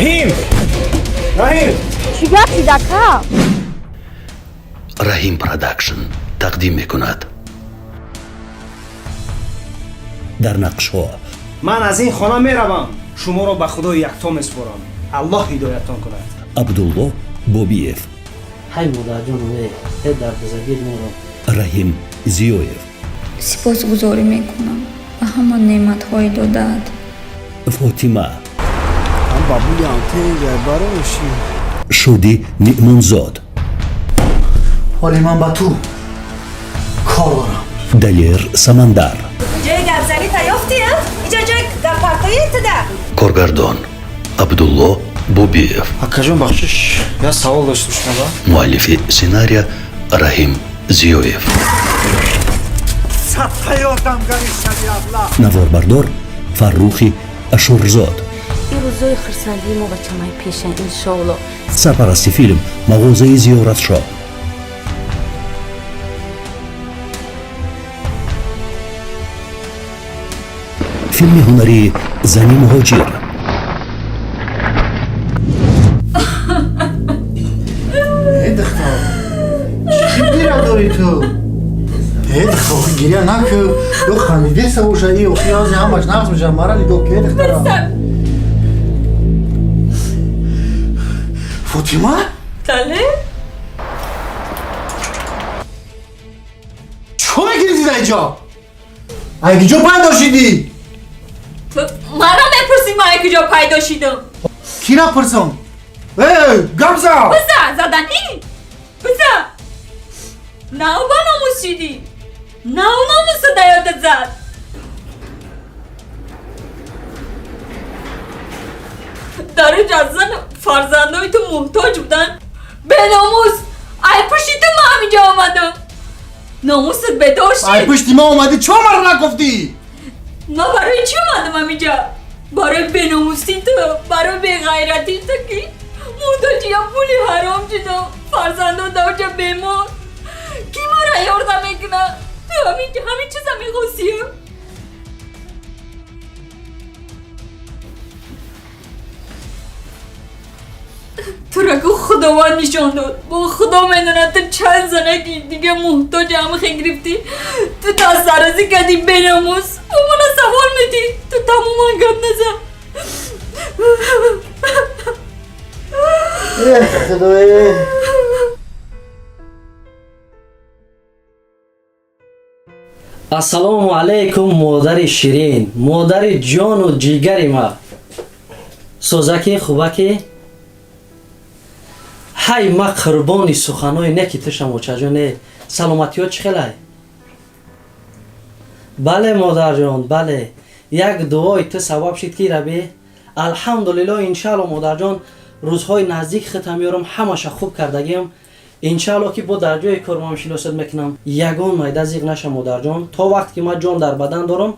Раҳим, Раҳим! Чӣ гап шидака? Раҳим Продакшн тақдим мекунад. Дар нақшҳо: Ман аз ин хона меравам. Шуморо ба Худои якто месупорам. Аллоҳ ҳидояттон кунад. Абдулло Бобиев. Ҳай, модарҷоном, э дар бузургит моро. Раҳим Зиёев. Сипосгузорӣ мекунам ба ҳама неъматҳои додаат. Фотима. Бабулиам тенҷай бароши. Шоди Неъмонзод. Ҳоли ман ба ту кор дорам. Далер Самандар. Ҷои гапзанӣ таёфтия, иҷа ҷои гаппартои туда. Коргардон Абдулло Бобиев. Акаҷон, бахшиш, як савол доштам шунаба. Муаллифи сценария Раҳим Зиёев. Наворбардор Фаррухи Ашурзод. Ин рӯзои хурсандии мо бачамаи пеша, иншоалло. Сарпарасти филм мағозаи Зиёратшоҳ. Филми ҳунарии «Зани муҳоҷир». Э, духтар, чӣ гиря дорӣ ту? Э, духтар, гиря накӯ, ё хандидеса боша. И охи ҳози ҳамаш нағз мешава. Мара нигоҳ ки, духтарам. Фотима. Тале. Чикор мекунӣ дар инҷо? Ай киҷо пайдо шидӣ? Маро мепурсӣ, ман куҷо пайдо шидам? Кира пурсам? Э, гап зан! Биза, заданӣ биза. Нав ба номус шидӣ, нав номуса да ёдат зад. Дар ҷаззан фарзандои ту муҳтоҷ буданд, беномус. Ай пушти ту ман ҳаминҷо омадам. Номусат бедор Ай шид. пушти ман омадӣ, чо маро нагуфтӣ? Ман барои чӣ омадам ҳаминҷа? Барои беномусӣ ту, барои беғайратӣ ту, ки муҳтоҷи я пули ҳаром шудам. Фарзандо даоҷа бемор, кӣ мара ёрдам мекунад? Ту ҳамин чиза мехостӣ? Тура ку Худованд нишон дод. Бо Худо медонад, ту чанд занаки дига муҳтоҷи ҳамихе гирифтӣ, ту дастдарозӣ кардӣ, беномус. Бо мана савол медиҳӣ? Ту тамоман гап назан. Э, Худое! Ассалому алайкум, модари ширин, модари ҷону ҷигари ма. Созаки, хубаки? Ҳай, ма қурбони суханои неки тушам, очаҷон. Э, саломатиҳо чӣ хелай? Бале, модарҷон, бале, як дуои ту сабаб шид, ки раби алҳамдулилло. Иншаалло, модарҷон, рӯзҳои наздик хита меёрам. Ҳамаша хуб кардагиам, иншаалло, ки бо дар ҷои кор ман шиносат мекунам. Ягон майда зиқ наша, модарҷон. То вақте ки ман ҷон дар бадан дорам,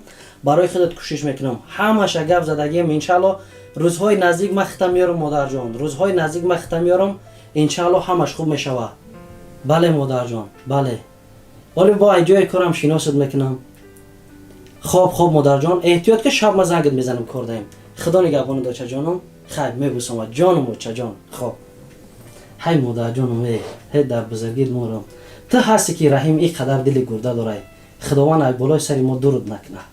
барои худат кӯшиш мекунам. Ҳамаша гап задагиам, иншаалло, рӯзҳои наздик ман хита меёрам. Модарҷон, рӯзҳои наздик ман хита меёрам, иншаалло, ҳамаш хуб мешавад. Бале, модарҷон, бале, оли бо ай ҷои корам шиносат мекунам. Хоб, хоб, модарҷон, эҳтиёт, ки шаб ман зангат мезанам, кор даем. Худо нигаҳбони, дочаҷоном. Хайр, мебусама, ҷоном, очаҷон, хоб. Ҳай, модарҷоном, э ҳе дар бузургит морам. Ту ҳасти, ки Раҳим ин қадар дили гурда дорай. Худованд ай болои сари мо дуруд накунад.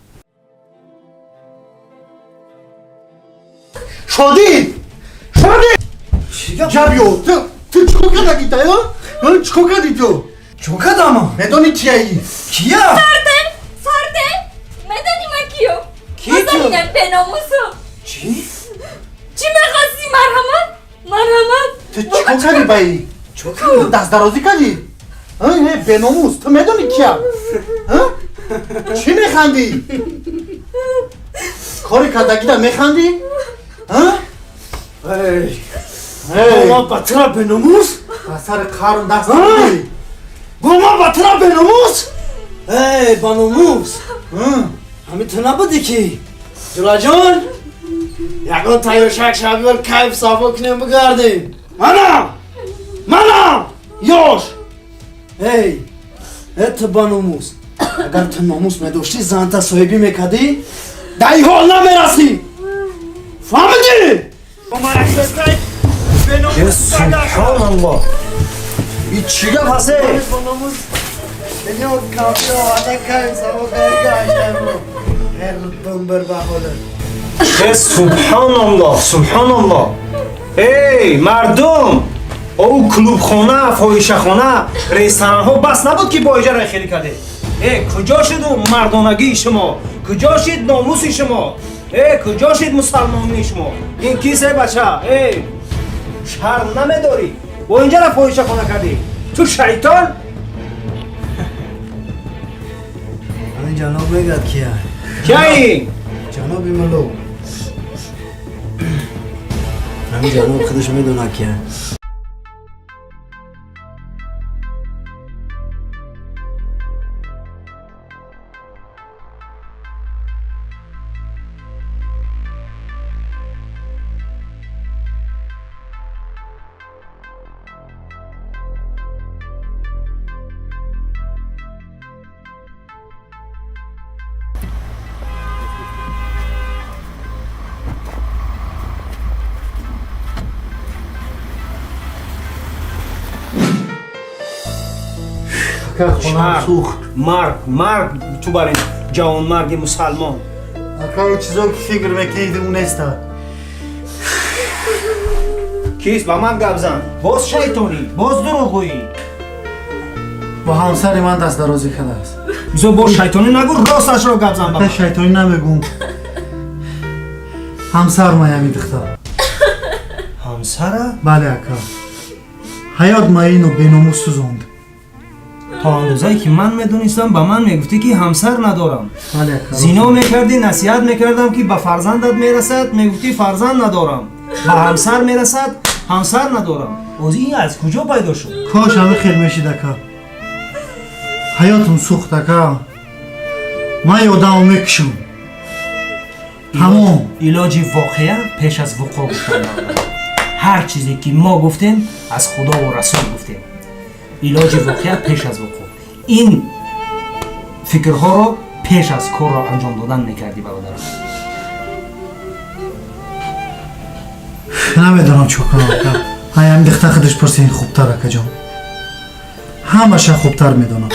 Шодӣ, Шодӣ, ҷабиё, ту чикор кардагӣ та, ё чикор кардӣ ту? Чикор кардам? Медонӣ кияӣ? Кия? Сарде, сарде, медонӣ ман киё? Ки ту? Мазанинам, беномусам. Чӣ? Чӣ мехостӣ? Марҳамат, марҳамат. Ту чикор кардӣ ба ин? Чикор кардам? Дастдарозӣ кардӣ, э, беномус. Ту медонӣ кия? Чӣ механдӣ? Кори кардагида механдӣ? Бо ман ба тура, беномус. Ба сари қарн даст. Бо ман ба тура, беномус. Эй, баномус, ҳамин ту набудӣ, ки ҷулаҷон, ягон тайёршак шабиёр, кайф сафо кунем, бигардем? Манам, манам ёш. Эй, э, ту баномус, агар ту номус медоштӣ, занта соҳибӣ мекардӣ, дар ин ҳол намерасӣ, фаҳмидӣ? Субҳоналлоҳ, ин чӣ гап ҳаст? Субҳоналлоҳ, субҳоналлоҳ! Эй мардум, ӯ клубхона, фоҳишахона, ресторанҳо бас набуд, ки бо иҷара хеле кардед? Э, куҷо шуд мардонагии шумо? Куҷо шид номуси шумо? Э, куҷо шид мусалмонии шумо? Ин кист, э бача? Э, шарм намедорӣ? Бо инҷара фоҳишахона кардӣ, ту шайтон! Ҳамин ҷаноб мегӯяд, кия. Кияи? Ҷаноби мулло. Ҳамин ҷаноб худаш медонад, кия. Сӯхт. Марг, марг ту бар ин ҷавонмарги мусалмон! Ака, чизо ки фикр мекунед, ӯ неста. Кист? Ба ман гап зан! Боз шайтонӣ, боз дурӯғгӯӣ! Бо ҳамсари ман дастдарозӣ кардааст. Бизо, боз шайтонӣ нагӯ, росташро гап зан ба ман. Шайтонӣ намегӯм. Ҳамсар май ҳамин духтар. Ҳамсара? Бале, ака. Ҳаёт маину беномус сӯзонд. То андозае ки ман медонистам, ба ман мегуфтӣ, ки ҳамсар надорам. Бале, ака. Зино мекардӣ, насиҳат мекардам, ки ба фарзандат мерасад, мегуфтӣ, фарзанд надорам. Ба ҳамсар мерасад, ҳамсар надорам. Оз ин аз куҷо пайдо шуд? Кош ҳами хел мешид, ака. Ҳаётум сӯхт, ака. Ман ёдамо мекушам, тамом. Илоҷи воқеа пеш аз вуқӯъ гуфтан. Ҳар чизе ки мо гуфтем, аз Худову Расул гуфтем. Илоҷи воқеа пеш аз вуқӯъ. Ин фикрҳоро пеш аз корро анҷом додан мекардӣ, бародарам. Намедонам чӣ кунам, ака. Ҳай, ҳамин духтар худаш пурсен хубтар, акаҷон. Ҳамаша хубтар медонам.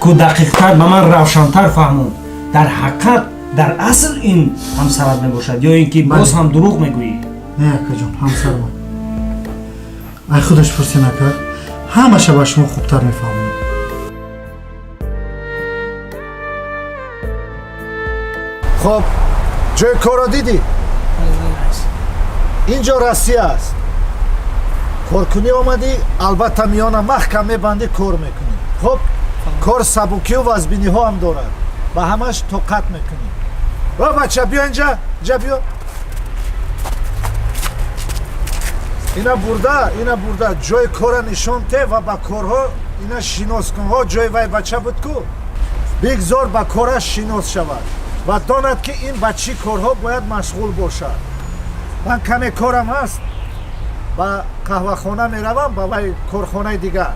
Ку дақиқтар ба ман, равшантар фаҳмон. Дар ҳақиқат, дар асл ин ҳамсарат мебошад ё ин ки боз ҳам дурӯғ мегӯӣ? Не, акаҷон, ҳамсарман. Ай худаш пурсен, ака. Ҳамаша ба шумо хубтар мефаҳмонам. Хоб, ҷои корро дидӣ? Ин ҷо Россия аст. Коркунӣ омадӣ, албатта, миёна маҳкам мебандӣ, кор мекунӣ. Хоб, кор сабукию вазбиниҳо ҳам дорад, ба ҳамаш тоқат мекунӣ. Ро, бача, биё инҷа, инҷа биё. Ина бурда, ина бурда ҷои кора нишон те ва ба корҳо ина шинос кун. Ҳо, ҷои вай бача буд ку. Бигзор ба кораш шинос шавад ва донад, ки ин ба чӣ корҳо бояд машғул бошад. Ман каме корам ҳаст, ба қаҳвахона меравам, ба вай корхонаи дигар.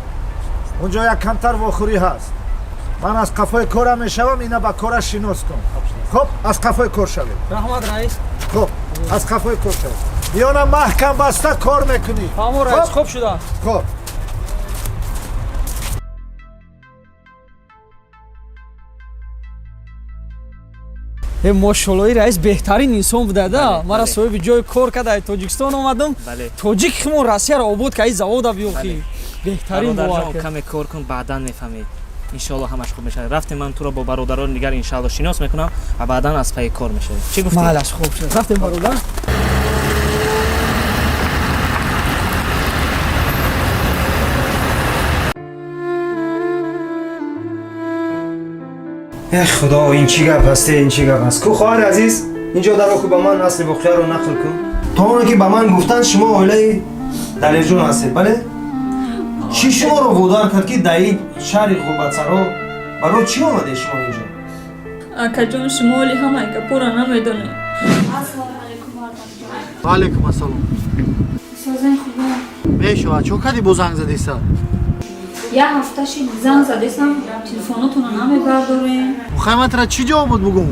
Унҷо як камтар вохӯрӣ ҳаст. Ман аз қафои корам мешавам, ина ба кораш шинос кун. Хоб, аз қафои кор шавед. Раҳмат, раис. Хоб, аз қафои кор шавед. Миёна маҳкам баста кор мекунӣ. Фаҳмо, раис, хуб шуда. Хоб. Мошоллои, раис беҳтарин инсон буда, мара соҳиби ҷои кор карда. Тоҷикистон омадам, тоҷик химон Россияро обод кард, завода биёхи беҳтарин. Бовар, каме кор кун, баъдан мефаҳмед. Иншоалло, ҳамаш хуб мешавад. Рафтем, ман туро бо бародарони дигар, иншоалло, шинос мекунам ва баъдан аз пайи кор мешавем. Чӣ гуфтӣ? Малаш, хуб шуд, рафтем, бародар. Э Худо, ин чӣ гап ҳаст, ин чӣ гап ҳаст? Ку, хоҳари азиз, инҷо даро ку, ба ман асли воқеаро нақл кун. То оне ки ба ман гуфтанд, шумо оилаи Далерҷон ҳастед, бале? Чӣ шуморо водор кард, ки дар ин шаҳри ғурбатсаро? Барои чӣ омадед шумо инҷо? Акаҷон, шумо оли ҳамаи гапҳоро намедонед. Ассалому алайкум, мардамҷон. Ва алайкум ассалом. Созен, хубо? Мешавад. Чо кардӣ, бо занг задеса? Як ҳафта шид, занг задесам, телефонотонро намебардорем. Хай, ман тара чӣ ҷавоб буд бугум?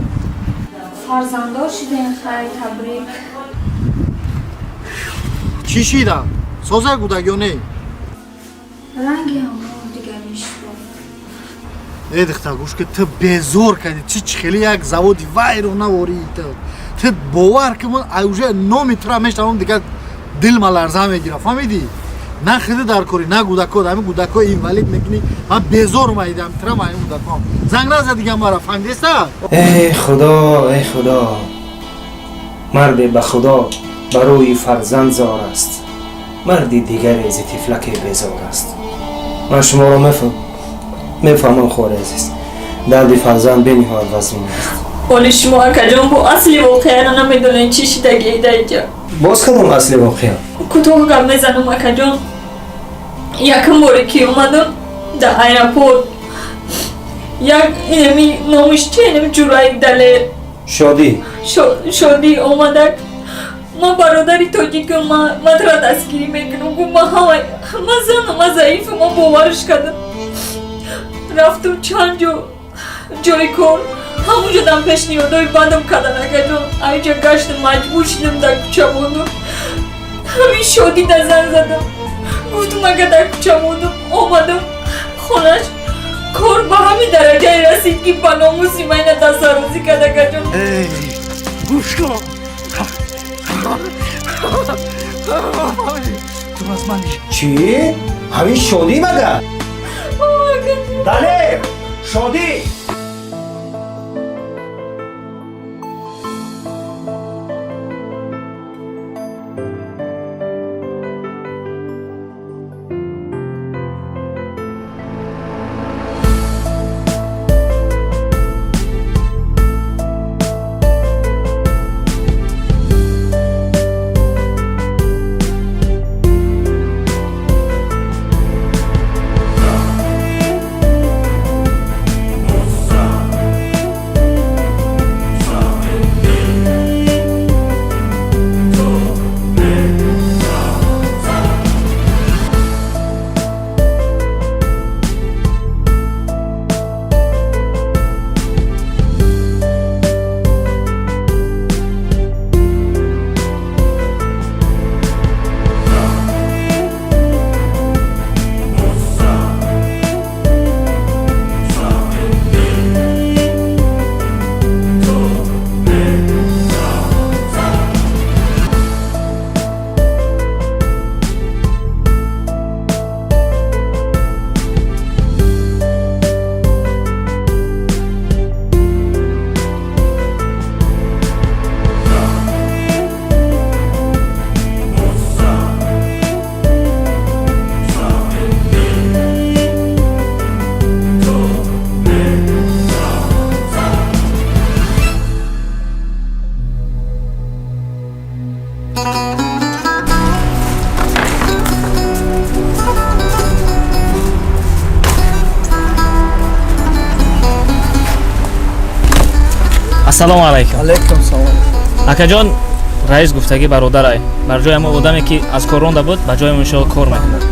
Фарзанддор шидем, хай, табрик. Чӣ шида? Созай гудак ё не? Ранги ҳамон дигарин шуд. Э, духтар, гӯш ки, ту безор кардӣ. Чи хеле як заводи вайрона вории ту. Ту бовар ки, ман уже номи тура мешнавам, дигар дилма ларза мегира, фаҳмидӣ? На хиди дар корӣ, на гудако, ҳамин гудако инвалид мекунӣ. Ман безор омадидам тура, ҳамин гудаком. Занг наза дига мара, фаҳмидеста? Эй худо, эй худо, марде ба худо барои фарзанд зор аст, марди дигаре зи тифлаке безор аст. Ман шуморо мефаҳмам, хори азиз, дарди фарзанд бениҳоят вазнин аст. Оли шумо, акаҷон, бо асли воқеаро намедонед, чӣ шидагида иҷа. Боз кадом асли воқеа? Кӯтоҳ гап мезанам, акаҷон. Якум боре ки омадам дар аэропорт, як инами номиш чи, инами ҷураи Далер. Шодӣ. Шодӣ омадак: «Ман бародари тоҷикам, ман тура дастгирӣ мекунам», гуфт. Ман ҳама, ман занам, ман заифам, ман боварш кардам. Рафтам чанд ҷо, ҷои кор, ҳамонҷо дам пешниҳодҳои бадам кардан, акаҷон. Аинҷа гаштам, маҷбур шудам, дар кӯча мондам. Ҳамин Шодӣ да занг задам, гуфтам, агар дар кӯча мондам, омадам хонаш. Кор ба ҳамин дараҷае расид, ки ба номуси майна дастарозӣ кард, акаҷон. Гӯш кун, ту аз ман Чӣ? Ҳамин Шодӣ мага? Далер, Шодӣ. Ассалому алайкум. Алайкум салом. Акаҷон, раис гуфтагӣ, бародарай бар ҷои ҳамон одаме, ки аз кор ронда буд, ба ҷои иншоалло кор мекунад.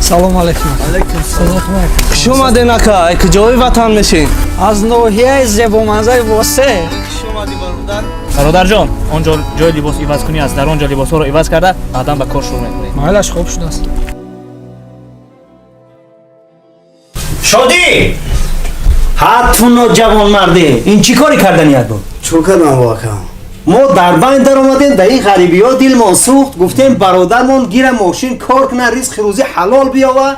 Салом алайкум. Алайкум салом. Хуш омаден, ака. Ай куҷои ватан мешин? Аз ноҳияи зебоманзари Восе. Хуш омадӣ, бародар. Бародарҷон, он ҷо ҷои либос ивазкунӣ аст. Дар он ҷо либосҳоро иваз карда, баъдан ба кор шурӯъ мекунед. Майлаш, хуб шудааст. Шодӣ, ҳа, ту ноҷавонмардӣ, ин чӣ коре карданият буд? Чӯ кардам, акам? Мо дар байн даромадем, дар ин ғарибиҳо дилмон сӯхт, гуфтем, бародармон гира, мошин кор куна, ризқи рӯзӣ ҳалол биёва.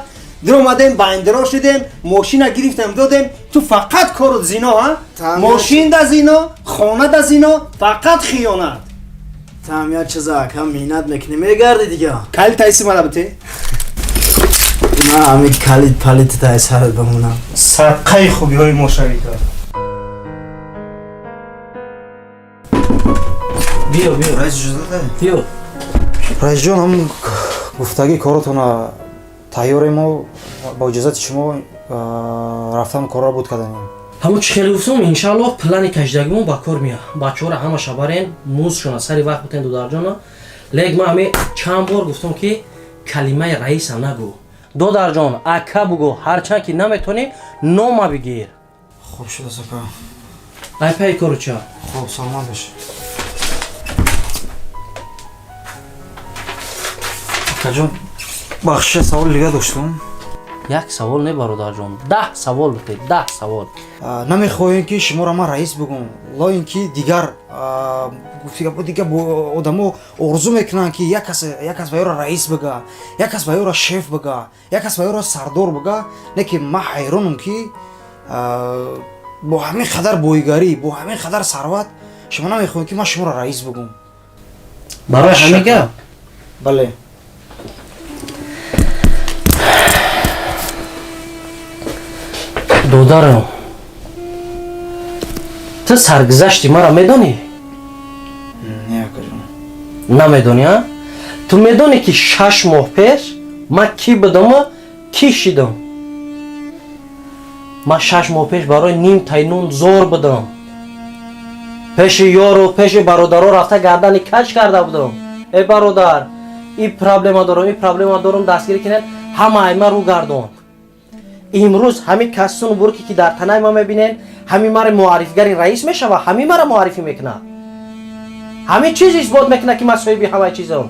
Даромадем, байндиро шудем, мошина гирифтем, додем. Ту фақат кору зино, ҳа, мошин да зино, хона да зино, фақат хиёнат. Там як чиза, акам, меҳнат мекунӣ, мегарди дига. Калид тайси мара бите. Ман ҳамин калид палити тай сарат бимонам. Садқаи хубиҳои мо шавӣ ту. Биё, биё. Биё. Раисҷон, ҳам гуфтагӣ коротона тайёрем, мо бо иҷозати шумо рафтан корро буд карданем. Ҳамун чӣ хеле гуфтум, иншааллоҳ, плани кашидагимон ба кор меяд. Бачаҳоро ҳамаша барен, муздшона сари вақт бутен, додарҷона. Лек ман ҳами чанд бор гуфтум, ки калимаи раиса нагӯ, додарҷон, ака бугӯ. Ҳарчанд ки наметонӣ, нома бигир. Хуб шудааст, ака. Ай паи кору ча. Хуб, саломат бош. Акаҷон, бахшиша, саволи дига доштум. Як савол не, бародарҷон, 10 савол бите, 10 савол. Намехоҳем ки шуморо ман раис бигӯм, лоин ки дигар дигар одамо орзу мекунанд, ки як кас ба ёро раис бига, як кас ба ёро шеф бига, як кас ба ёро сардор бига. Не ки ман ҳайронам, ки бо ҳамин қадар боигарӣ, бо ҳамин қадар сарват шумо намехоҳед, ки ман шуморо раис бигӯм. Барои ҳамин гап? Бале. Додарам, ту саргузашти маро медонӣ? Не, акаҷон. Намедонӣ, а? Ту медонӣ, ки 6 моҳ пеш ман кӣ будаму кӣ шидам? Ман 6 моҳ пеш барои ним тай нон зор будам, пеши ёру пеши бародаро рафта гардани каҷ карда будам: «Э, бародар, и проблема дорам, и проблема дорам, дастгирӣ кунед». Ҳама айма рӯ гардонд. Имрӯз ҳамин кастуну бурке, ки дар танаи ма мебинед, ҳамин маро муаррифигари раис мешава, ҳамин маро муаррифӣ мекунад, ҳамин чиз исбот мекунад, ки ман соҳиби ҳамаи чизам.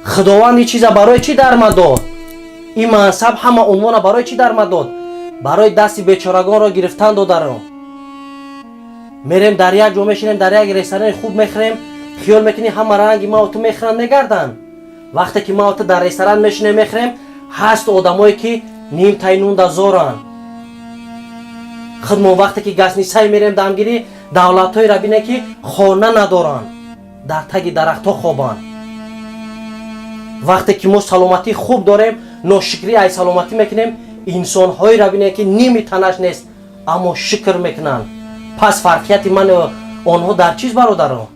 Худованд ин чиза барои чӣ дар ман дод? Ин мансаб, ҳама унвона барои чӣ дар ман дод? Барои дасти бечорагонро гирифтан. Додарам, мерем, дар як ҷо мешинем, дар як ресторани хуб мехӯрем, хиёл мекунӣ ҳама ранги маву ту мехӯранд, мегарданд. Вақте ки маву ту дар ресторан мешинем, мехӯрем, ҳаст одамое, ки нимтай нунда зоранд. Худмон вақте ки гостиницае мерем дамгирӣ, давлатҳоеро бинем, ки хона надоранд, дар таги дарахтҳо хобанд. Вақте ки мо саломатии хуб дорем, ношукрӣ ай саломатӣ мекунем. Инсонҳоеро бинем, ки ними танаш нест, аммо шукр мекунанд. Пас фарқияти ману онҳо дар чиз, бародарон?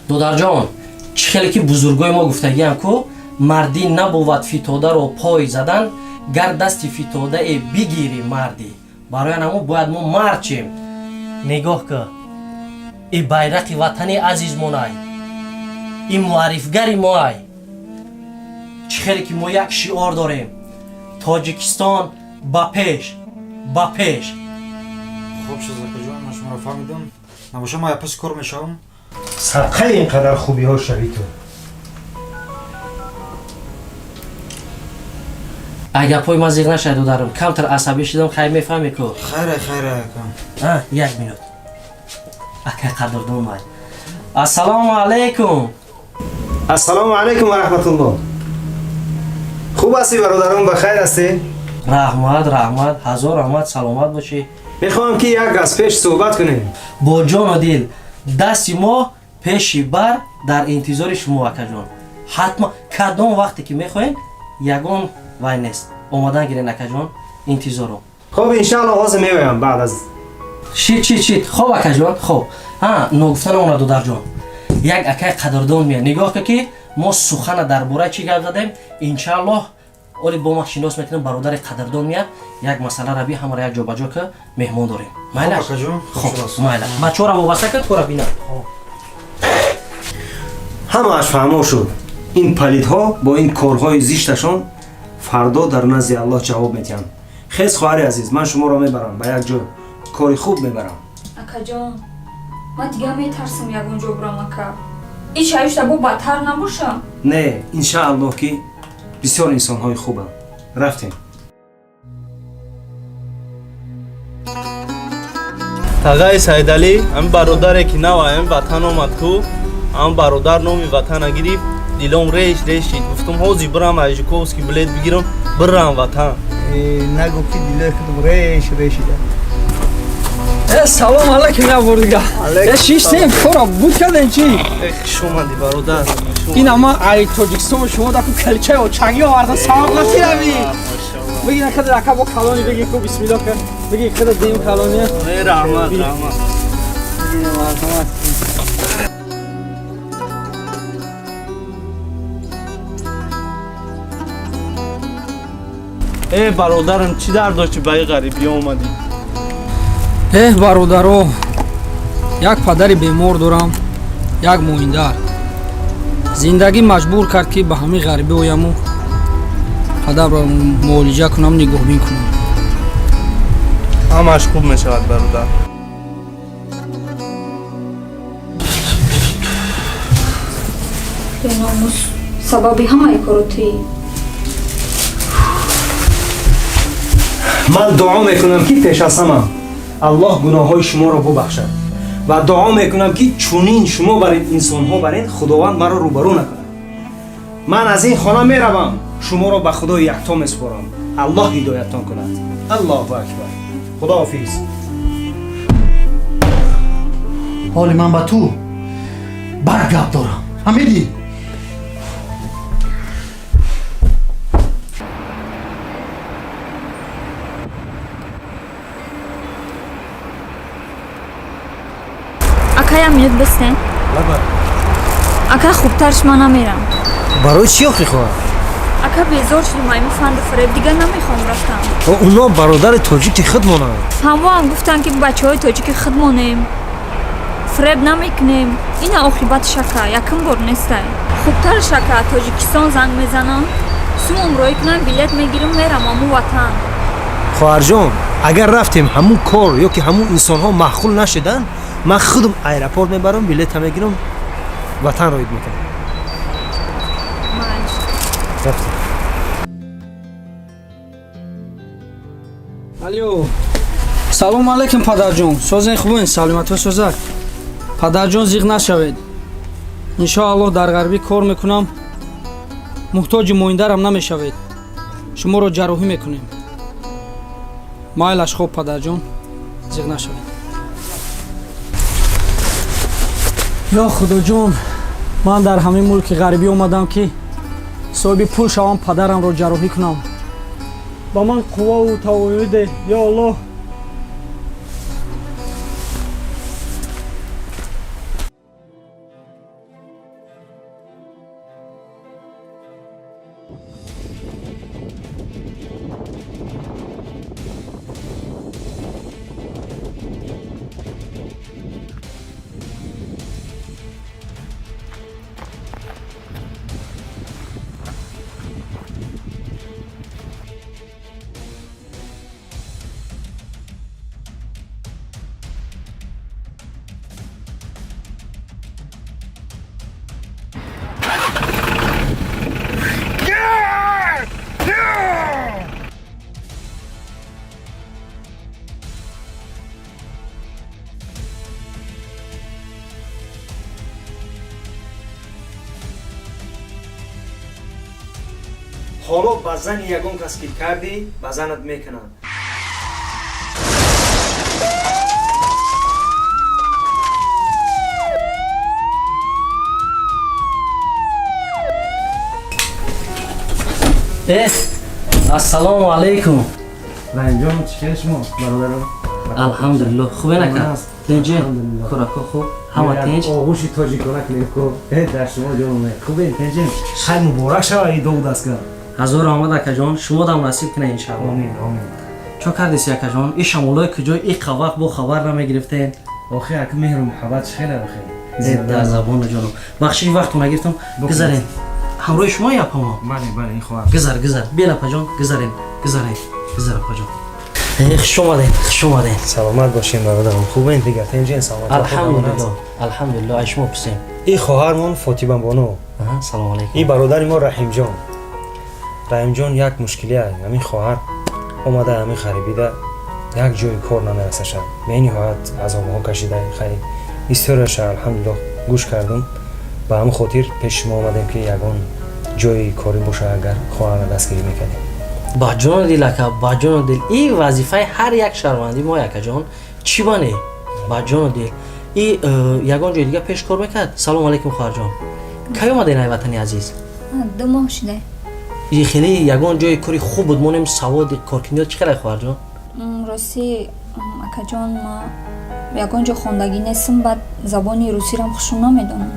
Додарҷон, чӣ хеле ки бузургои мо гуфтагиам ку: «Мардӣ набувад фитодаро пой задан, гар дасти фитодае бигирӣ мардӣ». Барои анамо бояд мо мард чем. Нигоҳ ку, и байрақи ватани азизмонай, и муаррифгари моай. Чӣ хеле ки мо як шиор дорем: «Тоҷикистон ба пеш, ба пеш». Хуб шуд, акаҷон, ман шуморо фаҳмидам. Набоша, ман япаси кор мешавам. Садқаи ин қадар хубиҳо шавӣ ту. Ай гапҳои ман зиқ нашавед, додарам, камтар асабӣ шудам, хайр, мефаҳмӣ ку. Хайре, хайре, ака. Як минут, акай қадрдон май. Ассалому алайкум. Ассалому алайкум ва раҳматуллоҳ. Хуб ҳастӣ, бародарон, ба хайр ҳастӣ? Раҳмат, раҳмат, ҳазор раҳмат, саломат бошӣ. Мехоҳам, ки як аз пеш суҳбат кунем. Бо ҷону дил, дасти мо пеши бар дар интизори шумо, акаҷон. Ҳатман, кадом вақте ки мехоҳем, ягон вай нест, омадан гирен, акаҷон, интизорум. Хуб, иншаалло, ҳозир меоям баъд аз Шит, шит, шит. Хоб, акаҷон, хоб. Ҳа, ногуфта намонад, додарҷон, як акай қадрдон меяд. Нигоҳ кун, ки мо сухана дар бораи чӣ гап задем. Иншааллоҳ, оли бо ман шинос мекунам, бародари қадрдон меяд. Як масъала раби ҳамаро як ҷобаҷо ки меҳмон дорем. Майлаш? Хоб, майла, бачаҳоро вобаста кар, кора бинам. Ҳамааш фаҳмо шуд. Ин палидҳо бо ин корҳои зишташон фардо дар назди Аллоҳ ҷавоб медиҳанд. Хез, хоҳари азиз, ман шуморо мебарам ба як ҷой, кори хуб мебарам. Акаҷон, ман дигар метарсам ягон ҷо бурам, ака. Ин шаюшта бо бадтар набоша? Не, иншааллоҳ, ки бисёр инсонҳои хубанд. Рафтем. Тағаи Саидалӣ, ҳамин бародаре, ки нав ҳамин ватан омад ку, ҳамн бародар номи ватана гирифт, дилом реш реш шид. Гуфтум, ҳозир бирам, аз Жуковский билет бигирам, бирам ватан. Нагу, ки дилои худам реш решида. Э, салом алайкум, як бор дига. Э, шиштем, кора буд кардем, чӣ? Хуш омадӣ, бародар. Ин ама ай Тоҷикистон шумо даку калчаи очагӣ оварда, саломатӣ рави. Бигӣ, накада ака, бо калони бигӣ ку, бисмиллоҳ ка. Бигӣ, када дим калони. Раҳмат, раҳмат. Марҳамат. Э, бародарам, чӣ дард дошти, ба ин ғарибӣ омадӣ? Эҳ, бародаро, як падари бемор дорам, як моиндар. Зиндагӣ маҷбур кард, ки ба ҳамин ғарибӣ ояму падарро муолиҷа кунам, нигоҳбин кунам. Ҳамааш хуб мешавад, бародар. Беномус. Сабаби ҳамаи коро туӣ. Ман дуо мекунам, ки пеш аз ҳама Аллоҳ гуноҳҳои шуморо бубахшад ва дуо мекунам, ки чунин шумо бар ин инсонҳо бар ин Худованд маро рӯбарӯ накунад. Ман аз ин хона меравам, шуморо ба Худои якто месупорам. Аллоҳ ҳидояттон кунад. Аллоҳу акбар. Худоҳофиз. Ҳоли ман ба ту бад гап дорам, фаҳмидӣ? Ака, як минут бистен. Ака, хубтарш ман намерам. Барои чӣ охи, хоҳар? Ака, безор шудим айму фанду фиреб, дигар намехоҳам рафтам. Оно бародари тоҷики худмонанд. Ҳамоам гуфтанд, ки бачаҳои тоҷики худмонем, фиреб намекунем. Ина оқибатш, ака, якум бор нестай. Хубтарш, ака, Тоҷикистон занг мезанам, сумом роӣ кунам, билет мегирам, мерам аму ватан. Хоҳарҷон, агар рафтем, ҳамун кор ё ки ҳамун инсонҳо маъқул нашуданд, ман худам аэропорт мебарам, билета мегирам, ватан роид мекунам. Рафтем. Алло, салому алайкум, падарҷон. Созен, хубен, саломатҳо созак? Падарҷон, зиқ нашавед, иншоаллоҳ дар ғарбӣ кор мекунам, муҳтоҷи моиндарам намешавед, шуморо ҷарроҳӣ мекунем. Майлаш, хоб, падарҷон, зиқ нашавед. Ё Худоҷон, ман дар ҳамин мулки ғарибӣ омадам, ки соҳиби пул шавам, падарамро ҷарроҳӣ кунам. Ба ман қувваву тавоноӣ деҳ, ё Аллоҳ. Ҳоло ба зани ягон кас ки кардӣ, ба занат мекунанд. Э, ассалому алайкум. Раҳимҷон, чӣ хел шумо, бародаро? Алҳамдулилло, хубе нака, тинҷи, кӯрако хуб, ҳама тинҷ? Оғӯши тоҷикона кунем ку. Дар шумо ҷон, хубе, тинҷи? Хайр, муборак шава ин ду дастгоҳ. Ҳазор омад, акаҷон, шумо дам насиб кунед, иншаалло. Омин, омин. Чо кардеси, акаҷон? И шамолои куҷо иқа вақт бо хабар намегирифтен? Охи, ака, меҳру муҳаббат чӣ хеле, охи. Дар забону ҷоном. Бахшиши, вақту нагирифтам. Гузарен, ҳамроҳи шумо япамо? Бале, бале, ин хоҳар. Гузар, гузар, бел, апаҷон, гузарен, гузарен, гузар, апаҷон. Хуш омаден, хуш омаден. Саломат бошем, бародарам. Хубен, дигар тинҷен, саломат? Алҳамдулилло, алҳамдулилло, ай шумо пурсем. Ин хоҳармон Фотима бону. Салому алайкум. Ин бародари мо Раҳимҷон. Раҳимҷон, як мушкилия, ҳамин хоҳар омада ҳамин ғарибида, як ҷои кор намерасаша, бениҳоят азобҳо кашида. Хайр, историяша, алҳамдулиллоҳ, гӯш кардум, ба ҳамин хотир пеши шумо омадем, ки ягон ҷои корӣ боша агар, хоҳарра дастгирӣ мекардем. Ба ҷону дил, ака, ба ҷону дил. И вазифаи ҳар як шаҳрванди мо, акаҷон, чӣ бане, ба ҷону дил. И ягон ҷои дига пеш кор мекард? Салому алайкум, хоҳарҷон. Кай омаден ай ватани азиз? 2 моҳ шуда. И хеле ягон ҷои кори хуб буд, монем, саводи коркиниёт чӣ хеле, хоҳарҷон? Ростӣ, акаҷон, ма ягон ҷо хондагӣ нестам, баъд забони русирам хушум намедонам.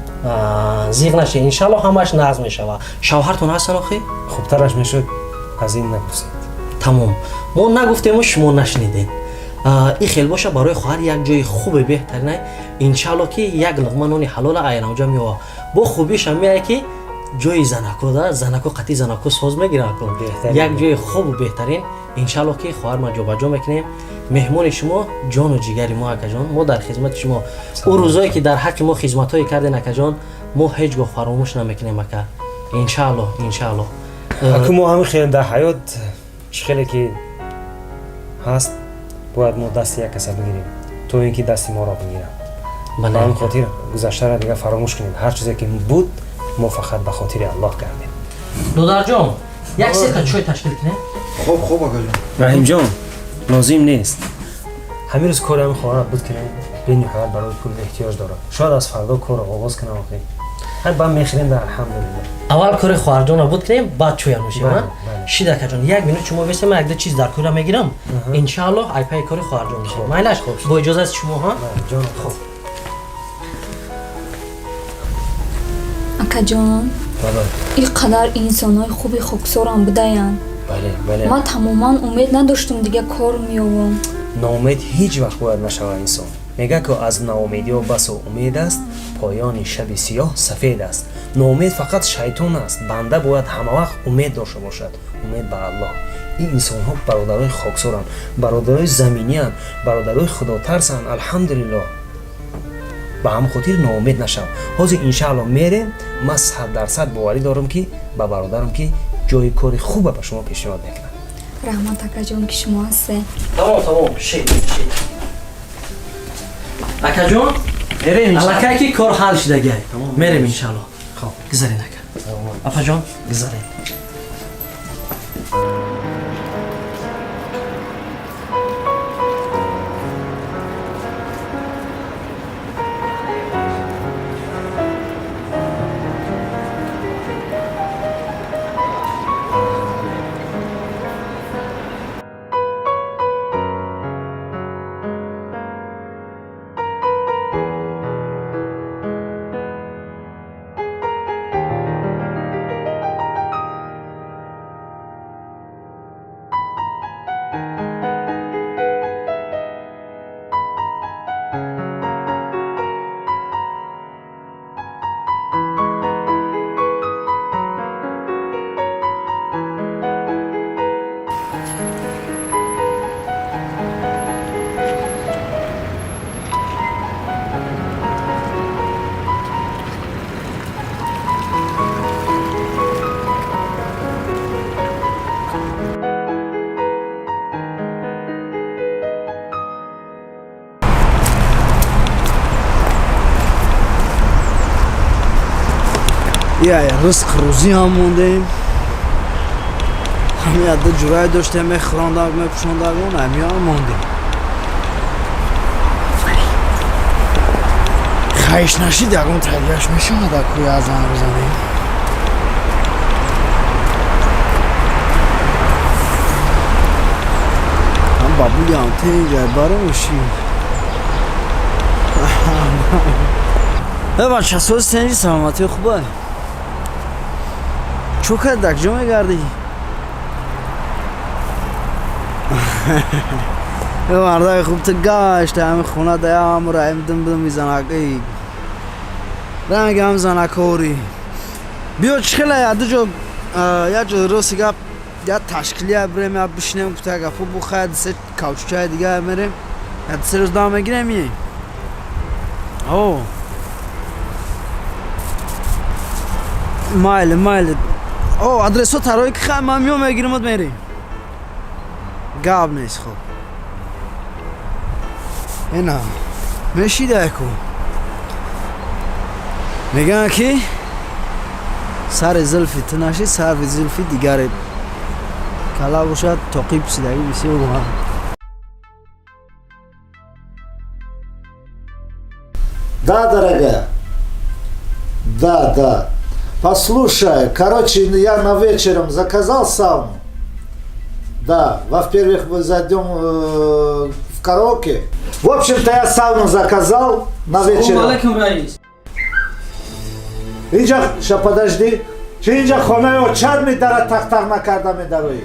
Зиқ нашед, иншалло ҳамааш нағз мешавад. Шавҳартон ҳастан охи? Хубтараш мешуд аз ин напурсед. Тамом, мо нагуфтему, шумо нашунидед. И хел боша, барои хоҳар як ҷои хубе, беҳтарина, иншалло, ки як луқма нони ҳалола айрамҷа меова. Бо хубиша меяй, ки ҷои занако да занако, қатъи занако соз мегирад. Як ҷои хубу беҳтарин, иншалло, ки хоҳар ма ҷобаҷо мекунем. Меҳмони шумо ҷону ҷигари мо, акаҷон, мо дар хизмати шумо. Ӯ рӯзое ки дар ҳаққи мо хизматҳое карден, акаҷон, мо ҳеҷ гоҳ фаромӯш намекунем, ака. Иншаалло, иншаалло. Аку мо ҳамин хел дар ҳаёт чӣ хеле ки ҳаст, бояд мо дасти як каса бигирем, то ин ки дасти моро бигиранд. Ба ҳамин хотир гузаштаро дигар фаромӯш кунем. Ҳар чизе ки буд, мо фақат ба хотири Аллоҳ кардем. Додарҷон, як сета чой ташкил кунем. Хуб, хуб, акаҷон. Раҳимҷон, лозим нест. Ҳамин рӯз кори ҳамин хоҳарат буд, ки бениҳоят барои пул эҳтиёҷ дорад. Шояд аз фардо корро оғоз кунам. Охи ҳай ба мехӯрем да, алҳамдулилло. Аввал кори хоҳарҷонро буд кунем, баъд чоя нӯшем. Шид, акаҷон, як минут шумо весем, ман якда чиз дар кора мегирам. Иншааллоҳ, айпаи кори хоҳарҷон мешавем. Майлаш, бо иҷозати шумо. Ҳа, хуб. Акаҷон, ин қадар инсонҳои хуби хоксорам будаянд. Ман тамоман умед надоштум, дига кор меёвам. Ноумед ҳеҷ вақт бояд нашавад инсон. Мегӯяд, ки аз ноумедиҳо басо умед аст, поёни шаби сиёҳ сафед аст. Ноумед фақат шайтон аст. Банда бояд ҳамавақт умед дошта бошад, умед ба Аллоҳ. Ин инсонҳо бародарои хоксоранд, бародарои заминианд, бародарои худотарсанд, алҳамдулиллоҳ. Ба ҳамин хотир ноумед нашав. Ҳозир, иншаалло, мерем. Ман 100% боварӣ дорам, ки ба бародарам ки ҷои кори хуба ба шумо пешниҳод мекунам. Раҳмат, акаҷон, ки шумо ҳастед. Тамом, тамом, шид, шид, акаҷон. Аллакай ки кор ҳал шудагиай, мерем, иншаалло. Хоб, гузарен, ака. Апаҷон, гузарен. Я ризқ рӯзӣ ҳам мондем. Ҳами адда ҷурае доштем, мехӯрондак, мепӯшондагон, ҳамиам мондем. Хаиш нашид, ягон тагияш мешавад, акӯи аз занг бизанем. Ҳам бабулиам тенҷай бароши. Э, бача, соз, тенҷи, саломатӣ, хубай? Чо кард, дар куҷо мегардӣ? Мардаи хуб, ту гашта ҳами хона да ямра ҳами дум дум мизанак, ранги ҳам занакорӣ. Биё, чӣ хела, яду ҷо, як ҷо, рости гап, як ташкилия бирем, як бишинем, гуфта гапо бухай, се кавчучаи дига мерем, як се рӯз дам мегирем, мием. О, майли, майли. О, адресо тарои ки, хай, ман миём, мегиримот, мерем, гап нест. Хоб, ина мешидаку мегӯянд, ки сари зулфи ту нашид, сарви зулфи дигаре кала бошад, тоқи пусидагӣ бисёр. Да, дорогая. Да, да. Послушай, короче, я на вечером заказал сауну. Да, во-первых, мы зайдем в караоке. В общем-то, я сауну заказал на вечером. Алейкум, раис. Инҷа, ша, подожди. Чи инҷа хонаи очад медара, тақтақ накарда медароӣ?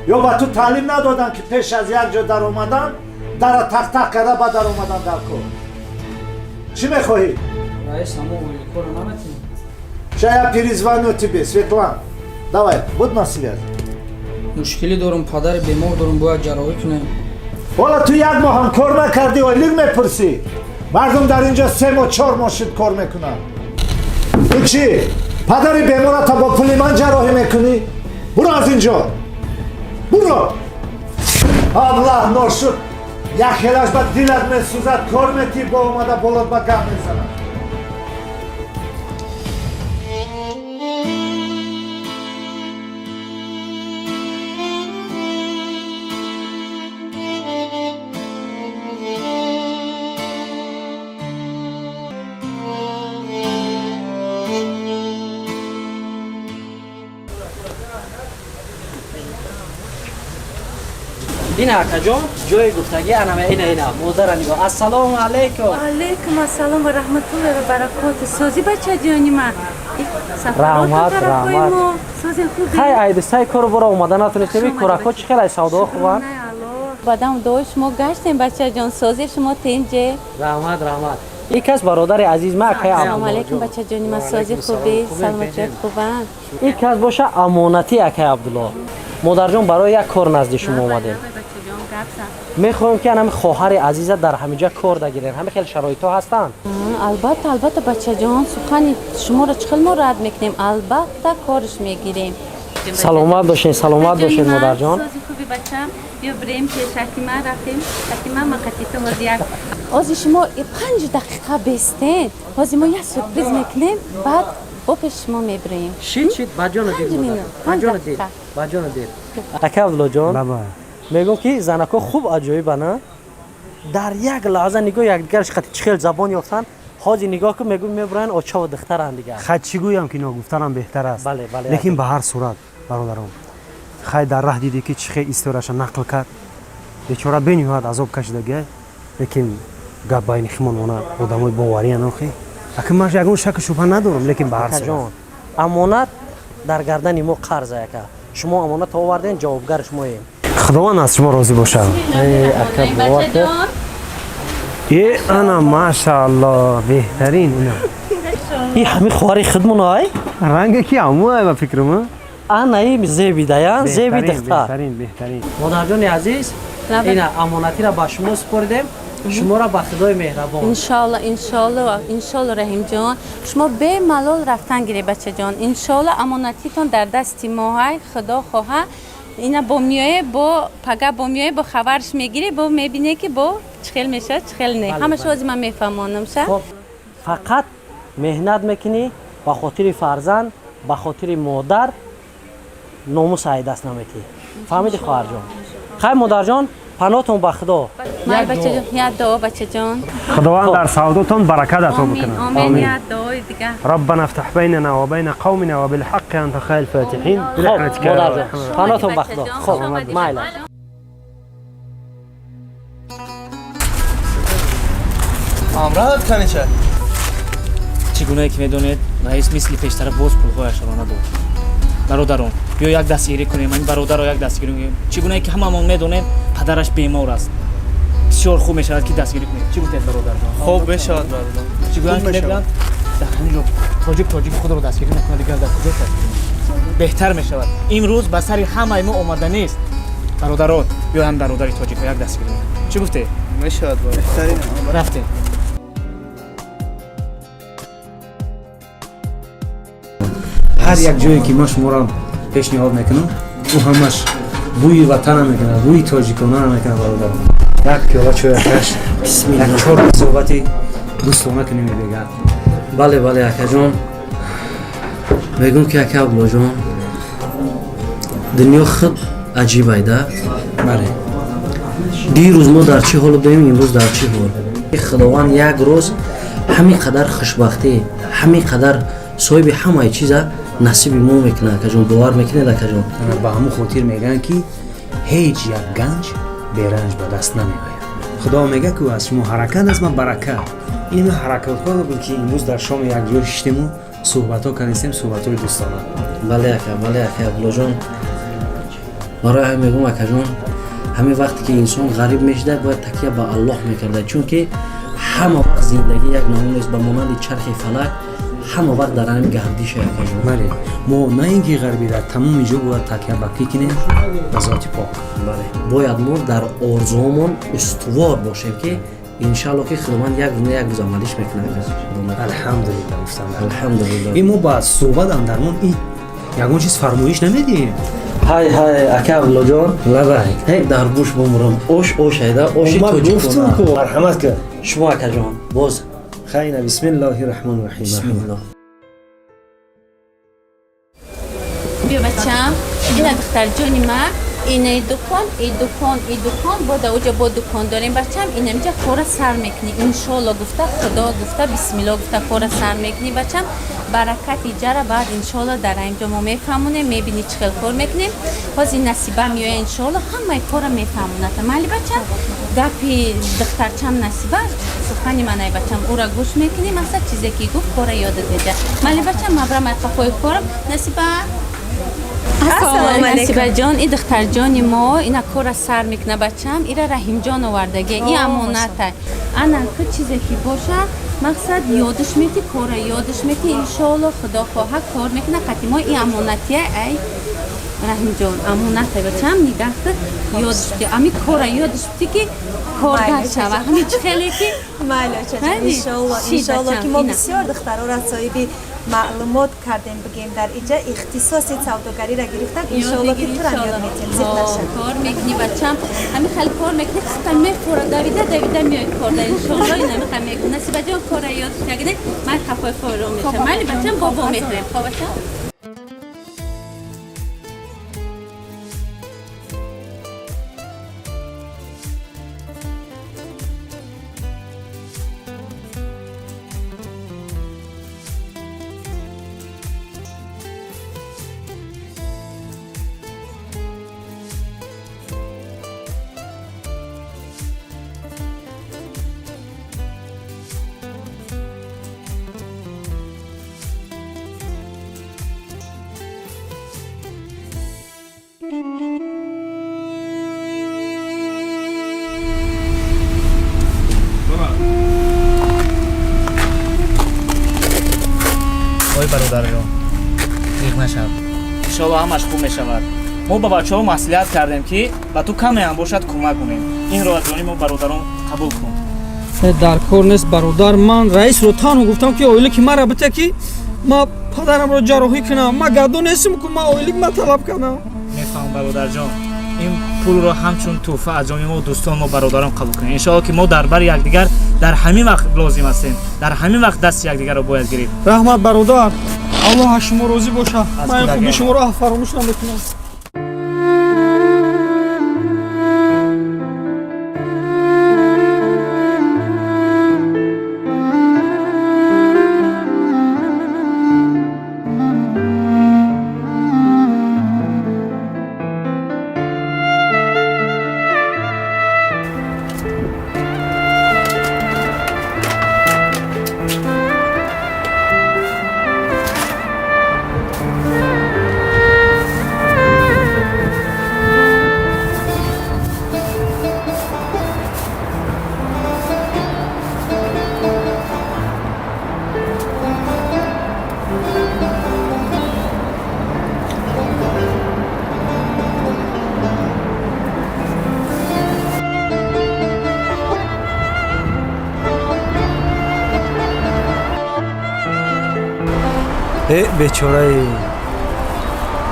Ё ба ту таълим надодам, ки пеш аз як ҷо даромадан дара тақтақ карда ба даромадан дар кор? Чӣ мехоҳӣ? Раис, ҳамо ойликоро наметем. Ща я перезвоню тебе, Светлана. Давай, будь на связи. Мушкилӣ дорум, падари бемор дорум, бояд ҷарроҳӣ кунем. Ҳола ту як моҳ ҳам кор накардӣ, ойлик мепурсӣ. Мардум дар инҷо 3 моҳ, 4 моҳ шуд кор мекунанд. Ту чӣ? Падари бемората бо пули ман ҷарроҳӣ мекунӣ? Буро аз ин ҷо, буро! Аблаҳ, ношуд, як хелаш ба дилат месӯзад, кор метӣ, бо омада болот ба гап мезанад. Ина, акаҷон, ҷои гуфтагӣ анама, ина, ина модара нигоҳ. Ассалому алайкум. Алайкум ассалом ва раҳматуллоҳи ва баракоту. Созӣ, бачаҷони ман? Раҳмат, раҳмат. Хай, айдистай кору бора омада натунистем. Корако чӣ хел ай, савдоҳо хубанд? Бадам дуои шумо гаштем, бачаҷон. Сози шумо тинҷе? Раҳмат, раҳмат. Ин кас бародари азиз ма, акаи. Ассалому алайкум, бачаҷони ман. Сози, хубӣ, саломатият хубанд? Ин кас боша амонатӣ акаи Абдулло. Модарҷон, барои як кор назди шумо омадем. Мехоҳем, ки анами хоҳари азиза дар ҳамиҷа кор дагирем. Ҳами хел шароитҳо ҳастанд? Албатта, албатта, бачаҷон. Сухани шуморо чӣ хел мо рад мекунем? Албатта, корш мегирем. Саломат бошед, саломат бошед, модарҷон. Сози, хуби, бачам? Биё, бирем пешакима. Рафтем шакима мақатито. Ҳози як ҳози шумо 5 дақиқа бестен, ҳози мо як сюрприз мекунем, баъд бо пеши шумо мебирем. Шид, шид, баҷону дид, баҷону дид, баҷону дид. Ака Абдуллоҷон, мегӯм, ки занако хуб аҷоибана. Дар як лаҳза нигоҳ якдигарш қати чӣ хел забон ёфтанд. Ҳозир нигоҳ кун, мегӯм, мебуранд очаву духтаранд дигар. Хай, чӣ гӯям, ки ногуфтанам беҳтар аст. Бале, бале. Лекин ба ҳар сурат, бародарон, хай, дар раҳ дидӣ, ки чӣ хел истораша нақл кард. Бечора бениҳоят азоб кашидагия, лекин гап байни химон мона, одамои бовариян охи. Ака, ман ягон шаку шубҳа надорам, лекин ба ҳар сурат амонат дар гардани мо қарза. Яка, шумо амонат оварден, ҷавобгари шумоем. Худованд аз шумо розӣ бошад. Ака, бовар. Е, ана, машаалло, беҳтарин ина. И ҳами хоҳари худмон ай. Ранге ки ҳаму ай, ба фикрам. Ана и зебидаян, зеби духтар. Беҳтарин, беҳтарин. Модарҷони азиз, ина амонатиро ба шумо супоридем, шуморо ба Худои меҳрабон. Иншоалло, иншоалло, иншоалло, Раҳимҷон, шумо бемалол рафтан гиред, бачаҷон. Иншоалло, амонатитон дар дасти мо ҳай. Худо хоҳа, ина бо миёе, бо пага бо миёе, бо хабарш мегирӣ, бо мебине, ки бо чӣ хел мешавад, чӣ хел не. Ҳамаша ҳозир ман мефаҳмонам ша. Фақат меҳнат мекунӣ ба хотири фарзанд, ба хотири модар, номус ай даст наметӣ. Фаҳмиди, хоҳарҷон? Хай, модарҷон, паноҳтон ба Худо. Май, бачаҷон, як дуо, бачаҷон. Худованд дар савдотон баракат ато бикунад. Омин, як дуои дига. ربنا افتح بيننا وبين قومنا وبالحق انت خير الفاتحين. خب модарҷон, паноҳтон ба Худо. Хоб, майла. Амрат канича. Чӣ гунае ки медонед, раис мисли пештара боз пулҳояшро надод. Бародарон, биё як дастгирӣ кунем, ин бародарро як дастгирӣ кунем. Чӣ гунае ки ҳамамон медонем, падараш бемор аст. Бисёр хуб мешавад, ки дастгирӣ кунем. Чӣ гуфтед, бародарҷон? Хуб мешавад, бародар. Чӣ гуна ки мегӯянд, дар ҳамин ҷо тоҷик тоҷики худро дастгирӣ накунад, дигар дар куҷо дастгирӣ беҳтар мешавад? Имрӯз ба сари ҳамаи мо омада нест. Бародарон, биё ҳам бародари тоҷикро як дастгирӣ кунем. Чӣ гуфтед? Мешавад, беҳтарин. Рафтем. Ҳар як ҷое ки ман шуморо пешниҳод мекунам, ӯ ҳамаш бӯи ватана мекунад, бӯи тоҷиконара мекунад. Бародарон, як пиёла чой акаш, як чор суҳбати дӯстона кунем, мебегар. Бале, бале, акаҷон. Мегӯм, ки ака Абдуллоҷон, дунё худ аҷибайда. Бале. Дирӯз мо дар чӣ ҳол будем, имрӯз дар чӣ ҳол. Худованд як рӯз ҳамин қадар хушбахтӣ, ҳамин қадар соҳиби ҳамаи чиза насиби мо мекунад, акаҷон. Бовар мекунед, акаҷон? Ба ҳамун хотир мегӯянд, ки ҳеҷ як ганҷ беранҷ ба даст намеояд. Худо мегӯяд, ки аз шумо ҳаракат аст, ман баракат. Ин ҳаракатҳо буд, ки имрӯз дар шоми якҷо шиштему суҳбатҳо кардистем, суҳбатҳои дӯстона. Бале, ака, бале, ака Абдуллоҷон. Барои ҳамин мегӯм, акаҷон, ҳамин вақте ки инсон ғариб мешуда, бояд такя ба Аллоҳ мекарда, чунки ҳама вақт зиндагӣ як намун нест, ба монанди чархи фалак ҳама вақт дар ҳамин гардиша, акаҷон. Бале, мо на ин ки ғарибӣ, дар тамоми ҷо бояд такя ба кӣ кунем? Ба зоти пок. Бале, бояд мо дар орзуҳомон устувор бошем, ки Иншалло, ки Худованд як на як рӯз амалиш мекунад. Алҳамдулилла, гуфтам. Алҳамдулилла. Ин мо ба суҳбат андармон ин ягон чиз фармоиш намедиҳем. Ҳай, ҳай, ака Абдуллоҷон, лабайк. Ҳей, дар буш бумурам, ош ош айда, оши Ман тоҷикона. гуфтам ку, марҳамат ка. Шумо, акаҷон, боз. Хайна, бисмиллоҳи раҳмони раҳим. Бисмиллоҳ. Биё, бачам, ина, духтарҷони ма, инаи дукон, и дукон, и дукон, бо даоҷа бо дукон дорем, бачам. Инамиҷа кора сар мекунӣ, иншолло гуфта, Худо гуфта, бисмилло гуфта кора сар мекунӣ, бачам. Баракати ҷара баъд иншолло дар инҷо мо мефаҳмонем, мебинӣ чӣ хел кор мекунем. Ҳозир Насиба меоя, иншолло ҳамаи кора мефаҳмонад. Майли, бачам? Гапи духтарчам Насиба сухани манай, бачам, ӯра гӯш мекунӣ, мақсад чизе ки гуфт, кора ёдат медиҳад. Майли, бачам, ман брам қафои корам. Насиба. Ассалому алайкум. Насибаҷон, и духтарҷони мо ина кора сар мекуна, бачам. Ира Раҳимҷон овардаги, и амоната. Ана ку, чизе ки боша, мақсад ёдаш мети, кора ёдаш мети, иншоалло, Худо хоҳа, кор мекуна қати мо. И амонатия, ай Раҳимҷон, амоната, бачам, нигаҳ кар, ёдаш бити, ами кора ёдаш бити, ки коргар шава, ҳами чӣ хеле ки Майли, очаҷон, Майли? иншоалло, Ши, иншоалло, бачам, ки мо ина. бисёр духтарора соҳиби маълумот кардем, бигем, дар иҷа ихтисоси савдогариро гирифтам, иншоалло, ки турам ёд метиҳем, зиқ нашав. Кор мекунӣ, бачам, ҳами хел кор мекунӣ, хиста мефура, давида давида меои корда, иншоалло. Ин ҳами хел мекунӣ, Насибаҷон, кора ёд нагире, ман қафои форо мешам. Майли, бачам, бобо мехӯрем. Хоб, бачам. Ой, бародарҷон, диқ нашав, иншоалло ҳамаш хуб мешавад. Мо ба бачаҳо маслиҳат кардем, ки ба ту камеам бошад кӯмак кунем. Инро аз ҷониби мо бародарон қабул кун. Э, дар кор нест, бародар. Ман раисро танҳо гуфтам, ки ойлики мара бите, ки ма падарамро ҷарроҳӣ кунам. Ма гадо нестим ку, ма ойлик ма талаб кардам. Мефаҳмам, бародарҷон. Ин пулро ҳамчун тӯҳфа аз ҷониби мо, дӯстон, мо бародарон қабул кунем. Иншоалло, ки мо дар бари якдигар дар ҳамин вақт лозим ҳастем, дар ҳамин вақт дасти якдигарро бояд гирифт. Раҳмат, бародар, Аллоҳ аз шумо розӣ бошад. Аз Ман ин кӯдакиам. хуби шуморо фаромӯш намекунам. Э, бечораи,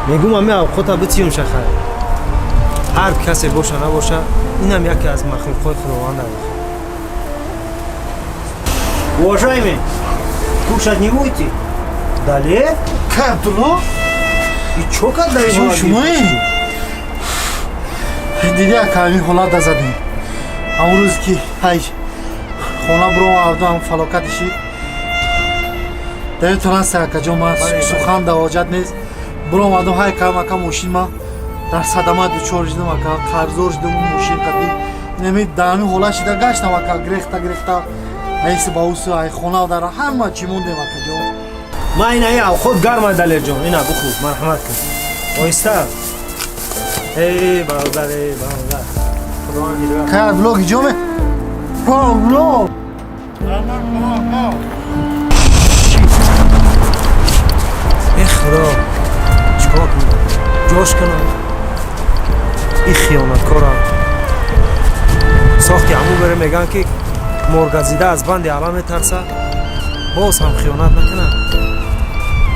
мегум, ами авқота битиём шахай. Ҳар касе боша набоша, инам яке аз махлуқҳои Худованд аст. Уважаемый, кушать не будете? Дале? Абдулло. И чё карда? Чун шумоем диди, ака, ҳамин ҳолат дазадем. Ҳамон рӯзе ки ҳай хона буровардам, фалокати шид, даётон ҳаст, акаҷон, ман сухан да ҳоҷат нест. Буромадам, ҳай кам, ака, мошин ма дар садама дучор шидам, ака, қарздор шидам. Мошин қади инами дар ҳамин ҳолат шида гаштам, ака, грехта грехта айси ба усу ай хона дар ҳама чӣ мондем, акаҷон. Ма ина и авқот гарма, Далерҷон, ина бухӯр, марҳамат кун, оҳиста. Эй бародар, эй бародар, Худованд ҳидоят. Кай Абдулло гиҷоме? Абдулло. Э, Худо, чикор кунам? Ҷош кунам ин хиёнаткорам? Сохти ҳамун бере, мегӯянд, ки Моргазида аз банди ала метарсад, боз ҳам хиёнат накунад.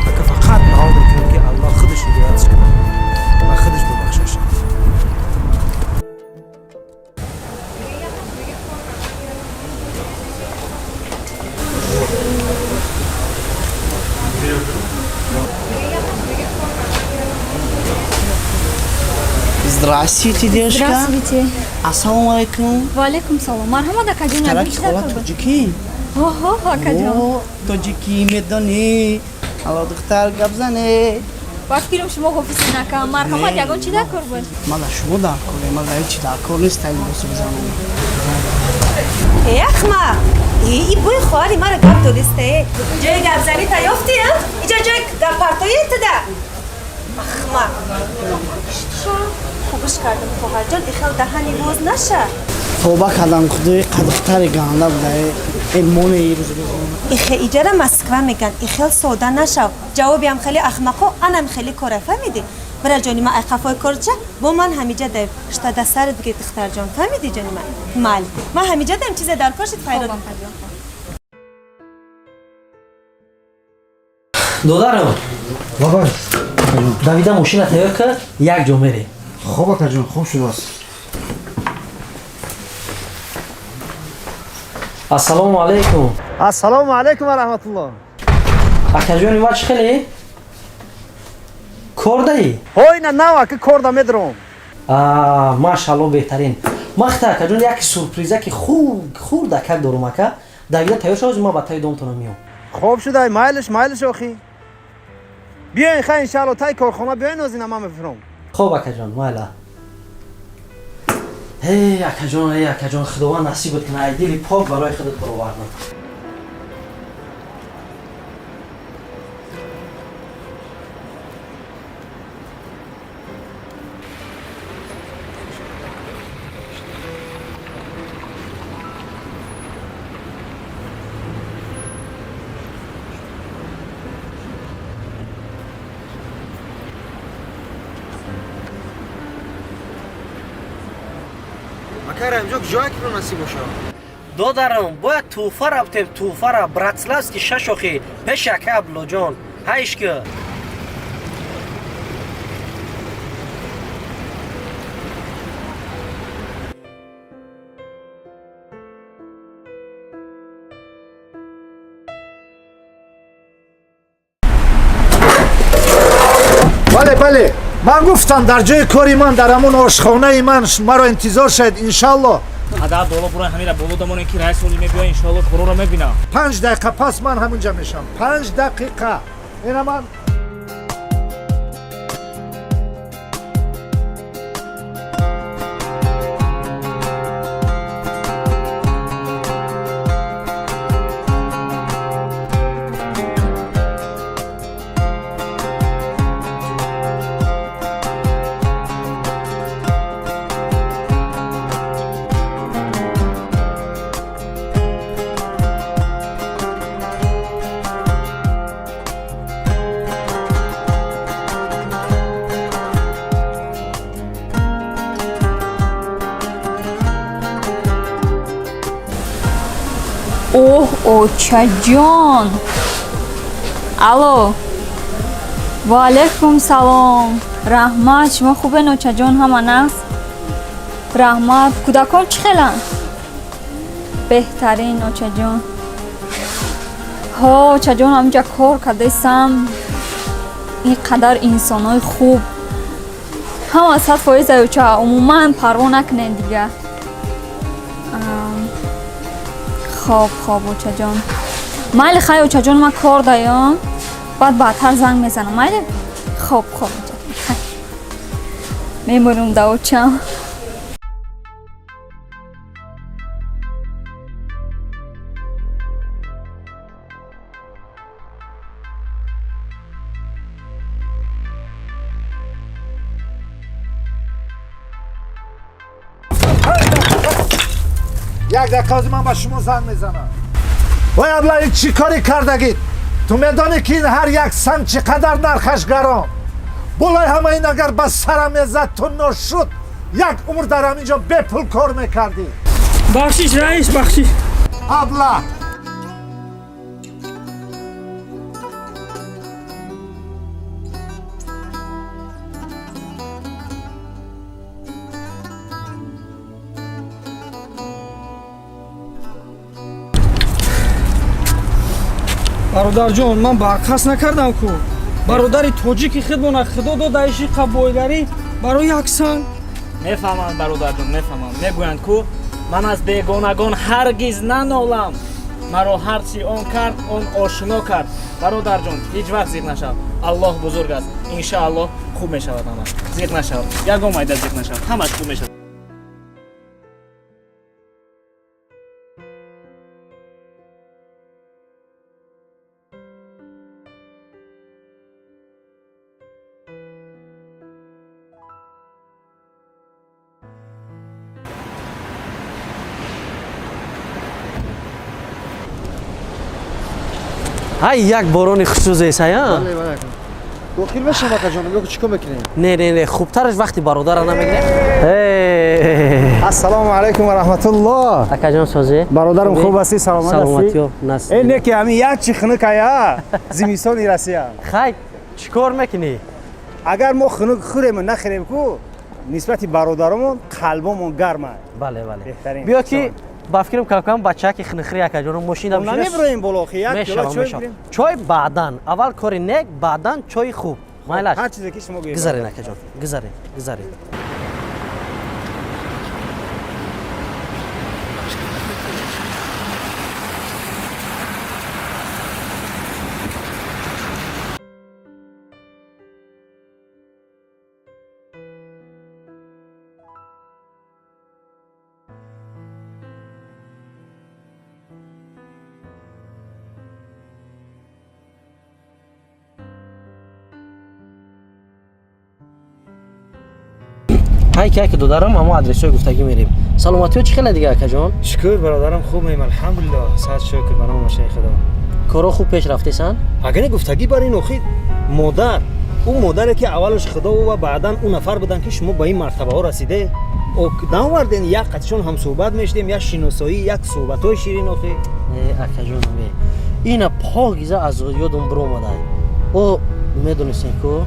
Ака, фақат дуо мекунем, ки Аллоҳ худаш ҳидоятш кунад ва худаш бубахшаш. Здравствуйте, девушка. Здравствуйте. Ассалому алайкум. Ва алайкум салом. Марҳамат, акаҷон, ягон Тараки чиз хола дар кор буд? тоҷикӣ? Оҳо, акаҷон. О, тоҷикӣ медонӣ? Алло, духтар, гап зане. Ба фикрам, шумо ҳофизин, ака. Марҳамат, Не. ягон чи дар кор буд? Ман дар шумо дар корем, ман дар ҳеҷ дар кор нест, тай либосу бизанам. Э, ахмақ! Э, и бӯи хоҳари мара гап дориста, э? Ҷои гапзанӣ та ёфтӣ, а? Иҷа ҷои гаппартоӣ туда? Ахмақ! Хубиш кардам, хоҳарҷон, ихел даҳани боз наша. Тоба кардам, худои, духтари ганда буда, э. Э, моне ирӯз рӯзона. Ихе иҷара Москва меган, ихел сода нашав. Ҷавобиам хеле ахмақо, анам хеле кора, фаҳмидӣ? Бира, ҷони ман, айқафои корча, бо ман ҳамиҷа даем. Шта сарат бигир, духтарҷон, фаҳмидӣ, ҷони ман? Майли. Ман ҳамиҷа даем, чизе дар кор шуд, файрод. Додарам, давида мошина тайёр кард, як ҷо мерем. Хоб, акаҷон, хуб шудааст. Ассалому алайкум. Ассалому алайкум ва раҳматуллоҳ. Акаҷони ма, чӣ хеле кор даӣ? Ҳой, на, нав, ака, кор да медорам. Машалло, беҳтарин. Махта, акаҷон, як сюрпризаки хуб хурд акак дорум, ака. Давида тайёр шава, ман ба таи домтона миём. Хоб шудай, майлиш, майлиш, охи. Биёин, хай, иншаалло, таи корхона биёин, озина ман мефурам. Хоб, акаҷон, майла. Эй, акаҷон, эй, акаҷон, худованд насибат кунад, ай дили пок барои худат баровардам. Ака Раҳимҷон, куҷое ки насиб бошад? Додарам, бояд тӯҳфа рафтем, тӯҳфара Братславский шашохи пеши ака Абдуллоҷон ҳайшки. Бале, бале, ман гуфтам, дар ҷои кори ман, дар ҳамон ошхонаи ман маро интизор шавед, иншалло. Падар, боло буран, ҳамира боло дамонем, ки раис оли мебиёй, иншоалло, короро мебинам. 5 дақиқа пас ман ҳаминҷа мешавам, 5 дақиқа, ина ман. Оҳ, очаҷон, алло, ва алайкум салом, раҳмат. Шумо хубен, очаҷон? Ҳама нағз, раҳмат. Кӯдакон чӣ хеланд? Беҳтарин, очаҷон. Ҳо, очаҷон, ҳаминҷа кор кардесам, ин қадар инсонҳои хуб, ҳама 100% оча, умуман парво накунед дига. Хоб, хоб, очаҷон, майли, хай, очаҷон, ман кор даём, баъд баъдтар занг мезанам, майли. Хоб, хоб, очаҷон, хай, мемурум да очам. Як дақиқа, ҳозир ман ба шумо занг мезанам. Вой, абла, ин чӣ корӣ кардагид? Ту медонӣ, ки ин ҳар як санг чӣ қадар нархаш гарон? Болои ҳама ин агар ба сарам мезад, ту ношуд як умр дар ҳамин ҷо бепул кор мекардӣ. Бахшиш, раис, бахшиш. Абла. Бародарҷон, ман барқас накардам ку. Бародари тоҷики хидмона худо дода иши қабойгарӣ барои як санг. Мефаҳмам, бародарҷон, мефаҳмам. Мегӯянд ку, ман аз бегонагон ҳаргиз нанолам, маро ҳарчи он кард, он ошно кард. Бародарҷон, ҳеҷ вақт зиқ нашав, Аллоҳ бузург аст, иншааллоҳ хуб мешавад ҳамаш. Зиқ нашав, ягон майда зиқ нашав, ҳамаш хуб мешавад. Ҳай, як борони хусузе сая. Дохил мешам, акаҷон, ё чӣ кор мекунем? Не, не, не, хубтараш вақти бародара намегирем. Ассалому алайкум ва раҳматуллоҳ. Акаҷон, созе? Бародарам, хуб ҳастӣ, саломат ҳастӣ? Саломатиё, насиб. Э, не ки ҳамин як чи хунук ая, зимистони Россия. Хай, чӣ кор мекунӣ? Агар мо хунук хӯрему нахӯрем ку, нисбати бародаромон қалбомон гарма. Бале, бале. Биё ки ба фикрам кам-кам бачаки хунухри акаҷоно мошина намеброем боло, хи як пиёла чой бигирем. Чой баъдан, аввал кори нек, баъдан чои хуб. Майлаш. Ҳар чизе ки шумо гӯед. Гузарен, акаҷон, гузарен, гузарен. Ҳай ки яке додарам, ҳамо адресҳои гуфтагӣ мерем. Саломатиё чӣ хеле дига, акаҷон? Шукр, бародарам, хубем, алҳамдулиллоҳ, сад шукр ба номи машаи худо. Коро хуб пеш рафтесан? Агар гуфтагӣ бар ин охир модар, ӯ модаре ки аввалаш худо ва баъдан ӯ нафар буданд ки шумо ба ин мартабаҳо расиде, наоварден, як қатишон ҳамсӯҳбат мешудем, як шиносоӣ, як суҳбатҳои ширин охир. Акаҷон, ина покиза аз ёдум биромада. О, медонистем ку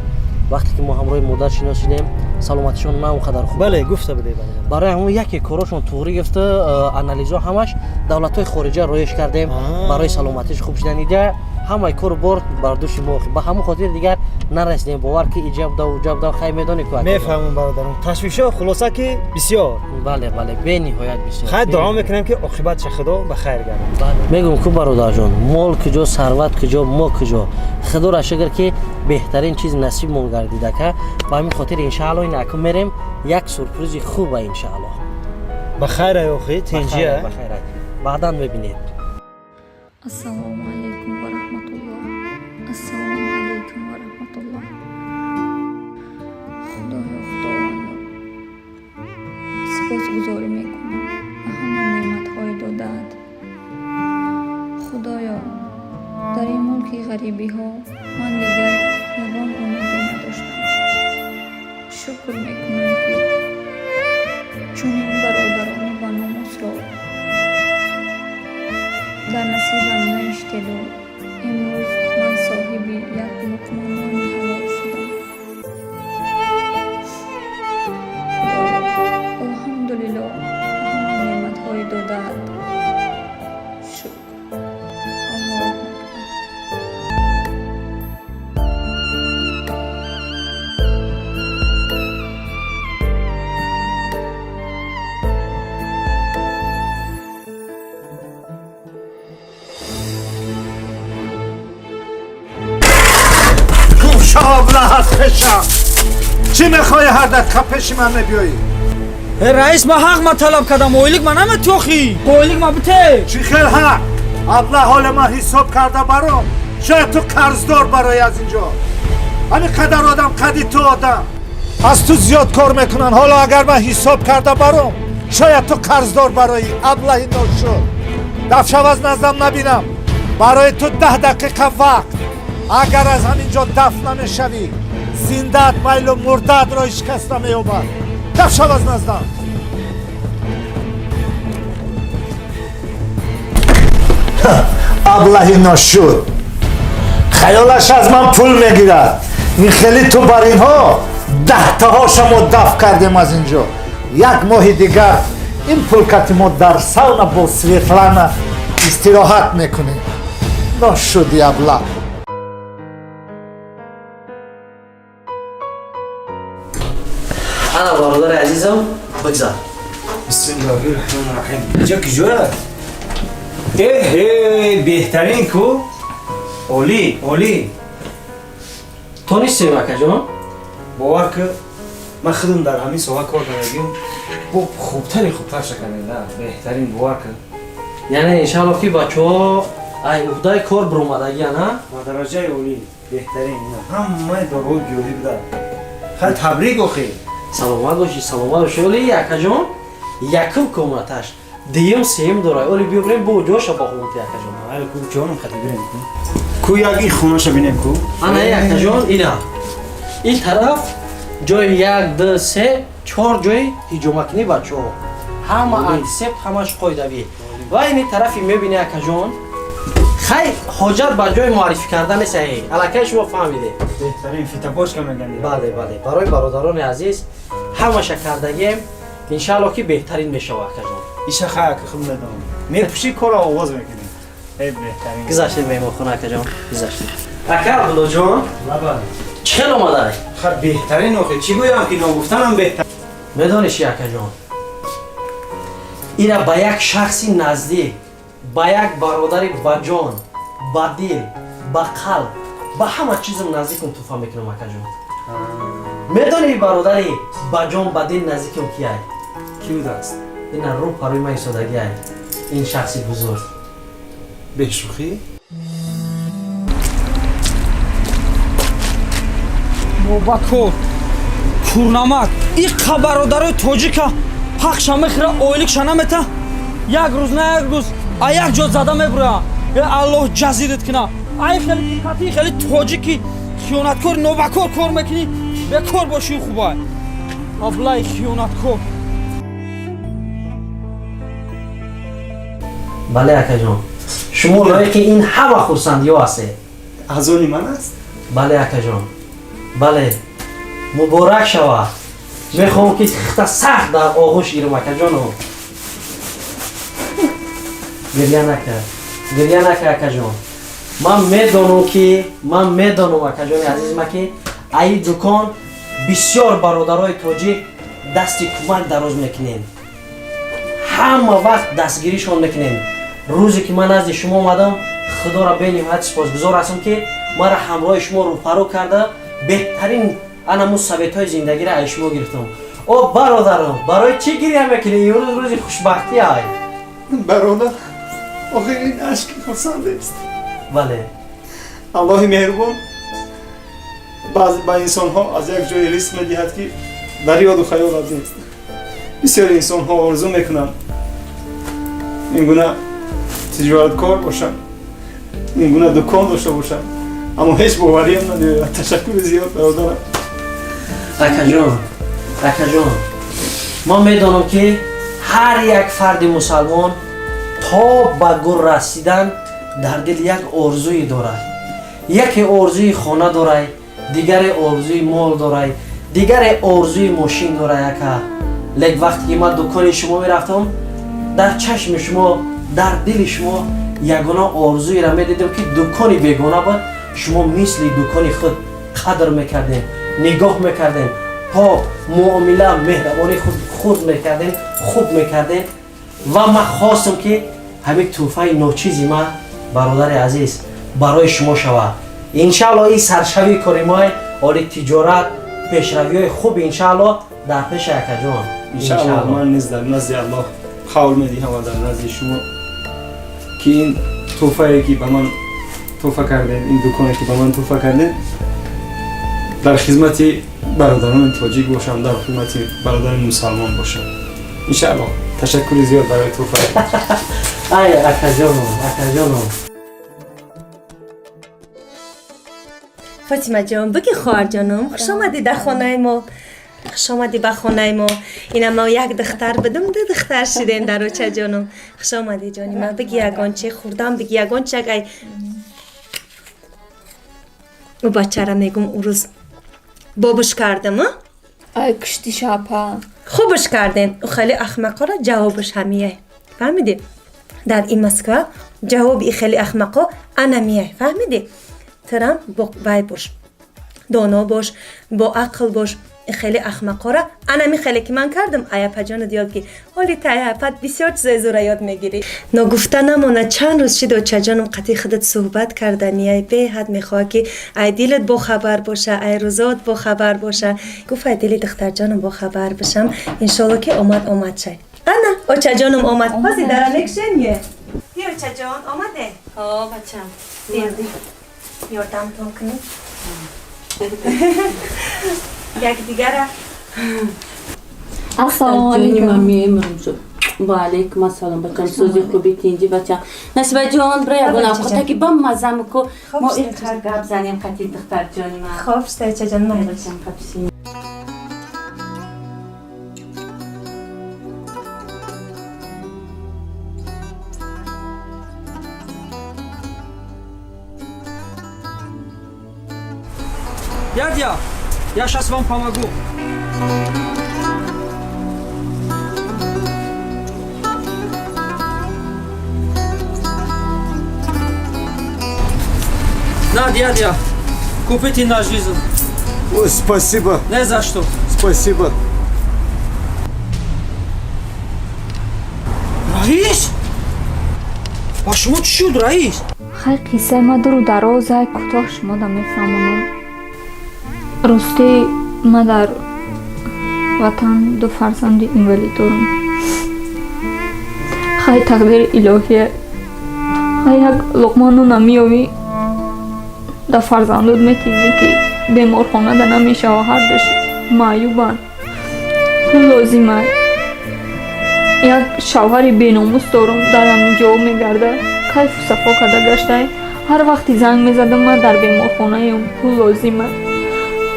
вақте ки мо ҳамроҳи модар шинос шудем, саломатишон на он қадар хуб. Бале, гуфта буде. Барои ҳамон яке корошон туғрӣ гирифта, анализҳо ҳамаш давлатҳои хориҷа роиш кардем барои саломатиш хуб шудан. Иҷа ҳамаи кору бор бар дӯши мо, ба ҳамон хотир дигар нарасидем. Бовар ки иҷа буда, уҷа буда, хай медонӣ ку. Мефаҳмам, бародарам, ташвишҳо хулоса ки бисёр. Бале, бале, бениҳоят бисёр. Хай, дуо мекунем ки оқибатша худо ба хайр гардад. Мегӯм ку, бародарҷон, мол куҷо, сарват куҷо, мо куҷо. Худоро шукр ки беҳтарин чиз насибмон гардида ка. Ба ҳамин хотир иншаалло ин акун мерем як сюрпризи хуба иншаалло. Ба хайр ай охи, тинҷия. Ба хайр ай. Баъдан мебинед. Ассалому алайкум ва раҳматуллоҳ. Ассалому алайкум ва раҳматуллоҳ. Худоё, Худовандо, сипосгузорӣ мекунам ба ҳама неъматҳои додаат. Худоё, дар ин мулки ғарибиҳо ман дигар ягон умеде надоштам. Шукр мекунам ки чунин бародарони баномусро дар насибам навиштеду имрӯз ман соҳиби як луқма нони ҳалол шудам. Худоё, алҳамдулиллоҳ ба ҳама неъматҳои додаат. Шукр. Аллоҳу акбар. Абла пешам. Чӣ мехоҳӣ ҳар дақиқа пеши ман мебиёӣ? Раис, ман ҳақ ма талаб кардам, ойлик ма наметохӣ. Ойлик ма бите. Чӣ хел ҳақ? Абла, ҳоли ман ҳисоб карда баром. Шояд ту қарздор барои аз инҷо. Ҳамин қадар одам қади ту одам. Аз ту зиёд кор мекунанд. Ҳоло агар ман ҳисоб карда баром, шояд ту қарздор барои аблаҳи ношуд. Дафшав аз наздам набинам. Барои ту 10 дақиқа вақт. Агар аз ҳамин ҷо дафт намешавӣ, зиндаат майлу мурдаатро ҳеҷ кас намеёбад. Дафшав аз наздам. Аблаҳи ношуд хаёлаш аз ман пул мегирад. Ин хеле ту бар инҳо даҳтаҳоша мо дафт кардем аз инҷо. Як моҳи дигар ин пулкати мо дар сауна бо Светлана истироҳат мекунем. Ношуди аблаҳ. Ана, бародари азизам, бигзар. Бисмиллоҳи раҳмони раҳим. Инҷо куҷояст? Эҳе, беҳтарин ку, олӣ, олӣ. Тонистем, акаҷон. Бовар ки, ман худам дар ҳамин соҳа кор кардагим, бо хубтари хубтар шакардем, беҳтарин, бовар ки. Яъне иншаалло ки бачаҳо ай уҳдаи кор биромадагиян, а? Ба дараҷаи олӣ, беҳтарин, ҳамаи доруҳои гиёҳӣ буда. Хай, табрик охи. Саломат бошӣ, саломат бошӣ. Оли, акаҷон, якум комнаташ, дуюм, сеюм дорай. Оли, биё бирем, бо ҷоша ба хонати, акаҷон. Ку ҷонам, хати бирем ку, як ин хонаша бинем ку. Ана, акаҷон, ина ин тараф ҷои як, ду, се, чор ҷои ҳиҷомакунӣ бачаҳо, ҳама антисепт, ҳамаш қоидавӣ. Ва ини тарафи мебини, акаҷон, хай, ҳоҷат ба ҷои муаррифӣ кардан нест, аллакай шумо фаҳмиде. Беҳтарин, фитопочка меган. Бале, бале, барои бародарони азиз ҳамаша кардагием, иншаалло ки беҳтарин мешава, акаҷон. Иша хай, ака, худ медонам, мепӯшӣ, корро оғоз мекунӣ. Э, беҳтарин. Гузаштем меҳмонхона, акаҷон, гузаштем. Ака Абдуллоҷон, чӣ хел омадай? Ха, беҳтарин охи, чӣ гӯям ки ногуфтанам беҳтар. Медонӣ чи, акаҷон, ира ба як шахси наздик, ба як бародари ба ҷон, ба дил, ба қалб, ба ҳама чизам наздикам туҳфа мекунам, акаҷон. Медонӣ, бародари ба ҷон, ба дил наздикам кияй? Ки будааст? Ина рӯ парои ман истодагиай, ин шахси бузург. Бешӯхӣ? Нобакор, курнамак, иқа бародарои тоҷика ҳақша мехӯра, ойликша намета. Як рӯз на як рӯз а як ҷо зада мебура. Э, Аллоҳ ҷазират куна. Ай хеле кати хеле тоҷики хиёнаткор, нобакор кор мекунӣ, бекор бошӣ хубай. Аблаи хиёнаткор. Бале, акаҷон, шумо лоиқи ин ҳама хурсандиҳо ҳастед. Аз они ман аст? Бале, акаҷон, бале, муборак шавад. Мехоҳам ки хта сахт дар оғӯш гирам, акаҷоно. Гирья нака, гирья нака, акаҷон. Ман медонам ки, ман медонам, акаҷони азизма, ки аи дукон бисёр бародарои тоҷик дасти кӯмак дароз мекунем, ҳама вақт дастгиришон мекунем. Рӯзе ки ман назди шумо омадам, Худоро бениҳоят сипосгузор ҳастам, ки маро ҳамроҳи шумо рӯпарӯ карда, беҳтарин анаму советҳои зиндагиро аз шумо гирифтам. О, бародарам, барои чӣ гирья мекунӣ? Имрӯз рӯзи хушбахтӣ ай. Бародар, охир ин ашки хурсандест. Бале. Аллоҳи меҳрубон баъзе ба инсонҳо аз як ҷое ризқ медиҳад, ки дар ёду хаёлат нест. Бисёри инсонҳо орзу мекунанд ин гуна тиҷораткор бошанд, ин гуна дукон дошта бошанд, аммо ҳеҷ бовариам надорад. Ташаккури зиёд, бародарам. Акаҷон, акаҷон, ман медонам, ки ҳар як фарди мусалмон то ба гур расидан дар дил як орзуе дорад. Яке орзуи хона дорай, дигаре орзуи мол дорай, дигаре орзуи мошин дорай, ака. Лек вақте ки ман дукони шумо мерафтам, дар чашми шумо, дар дили шумо ягона орзуеро медидам, ки дукони бегона буд, шумо мисли дукони худ қадр мекардем, нигоҳ мекардем, пок муомила, меҳрабонӣ худ мекардем, хуб мекардем. Ва ман хостам, ки ҳамин тӯҳфаи ночизи ман, бародари азиз, барои шумо шавад. Иншаалло, ин саршавии кори мой, оли тиҷорат, пешравиҳои хуб, иншаалло, дар пеши, акаҷон. Иншаалло, ман низ дар назди Аллоҳ қавл медиҳам ва дар назди шумо, ки ин тӯҳфае ки ба ман тӯҳфа кардем, ин дуконе ки ба ман тӯҳфа кардем, дар хизмати бародарони тоҷик бошам, дар хизмати бародарони мусалмон бошам, иншаалло. Ташаккури зиёд барои тӯҳфа. Ай, акаҷоном, акаҷоном. Фотимаҷон, буги, хоҳарҷоном, хуш омадӣ дар хонаи мо. Хуш омадӣ ба хонаи мо. Ина мо як духтар будам, ду духтар шидем дар очаҷонум. Хуш омадӣ, ҷони ман. Биги ягон чи хурдам, биги ягон чи ай. Ӯ бачара мегум, ӯ рӯз бобуш кардам, а? Ай куштиша, апа. Хубш кардем. Ӯ хеле ахмақоро ҷавобаш ҳамияй. Фаҳмидӣ? Дар ин Москва ҷавоби и хеле ахмақо анамияй. Фаҳмидӣ? Тирам вай бош. Доно бош, бо ақл бош. Хеле ахмақора анами хеле ки ман кардам, аяпаҷонат ёд гир. Ҳоли та аяпат бисёр чизои зӯра ёд мегирӣ. Ногуфта намонад, чанд рӯз шид очаҷонам қатъи худат суҳбат карданияй. Беҳад мехоҳад ки ай дилат бохабар боша, ай рӯзот бохабар боша. Гуфт, ай дили духтарҷонам бохабар бошам. Иншолло ки омад, омад шай. Ана очаҷонам омад. Ҳози дара мекушен е? Бия, очаҷон, омаде? Ҳо, бачам. Ёрдамтон кунем. Якдигара. Ассалому алайкум. Ва алайкум ассалом, бачам. Сӯзи хуби, тинҷи, бачам. Насибаҷон, бира ягон авқота ки ба мазза меку, мо иқар гап занем қати духтарҷони ман. Хоб шуда, очаҷон, май. Бачам, қапшин. Дядя, я сейчас вам помогу. На, дядя, купите на жизнь. Ой, спасибо. Не за что. Спасибо. Раис? Ба шумо чӣ шуд, раис? Хай, қиссаи ма дуру дароз, ай кӯтоҳ шумо да мефаҳмонам. Ростӣ, ма дар ватан ду фарзанди инвалид дорам. Хай, тақдири илоҳия. Хай, як луқма нона меёвӣ, да фарзандот метиҳӣ, ки беморхона да намешава, ҳардуш маъюбанд, пул лозима. Як шавҳари беномус дорам, дар ҳамин ҷо мегарда, кайфу сафо карда гаштай. Ҳар вақти занг мезадам, ман дар беморхонаем, пул лозима.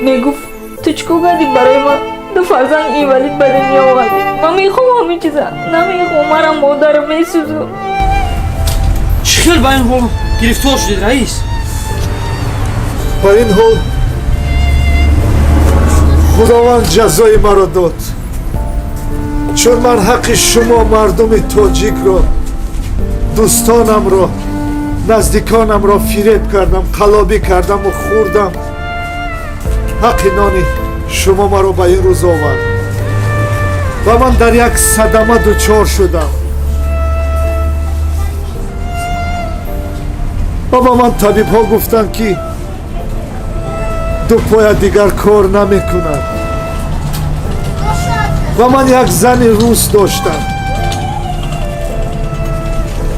Мегуфт, ту чӣ кор кардӣ, барои ман ду фарзанд инвалид ба дунё овардӣ? Ман мехоҳам ҳамин чиза, намехоҳам, марам модарам, месӯзам. Чӣ хел ба ин ҳол гирифтор шудед, раис? Ба ин ҳол Худованд ҷазои маро дод, чун ман ҳаққи шумо мардуми тоҷикро, дӯстонамро, наздиконамро фиреб кардам, қалобӣ кардаму хӯрдам. Ҳаққи нони шумо маро ба ин рӯз овард ва ман дар як садама дучор шудам ва ба ман табибҳо гуфтанд, ки ду поя дигар кор намекунад. Ва ман як зани рус доштам,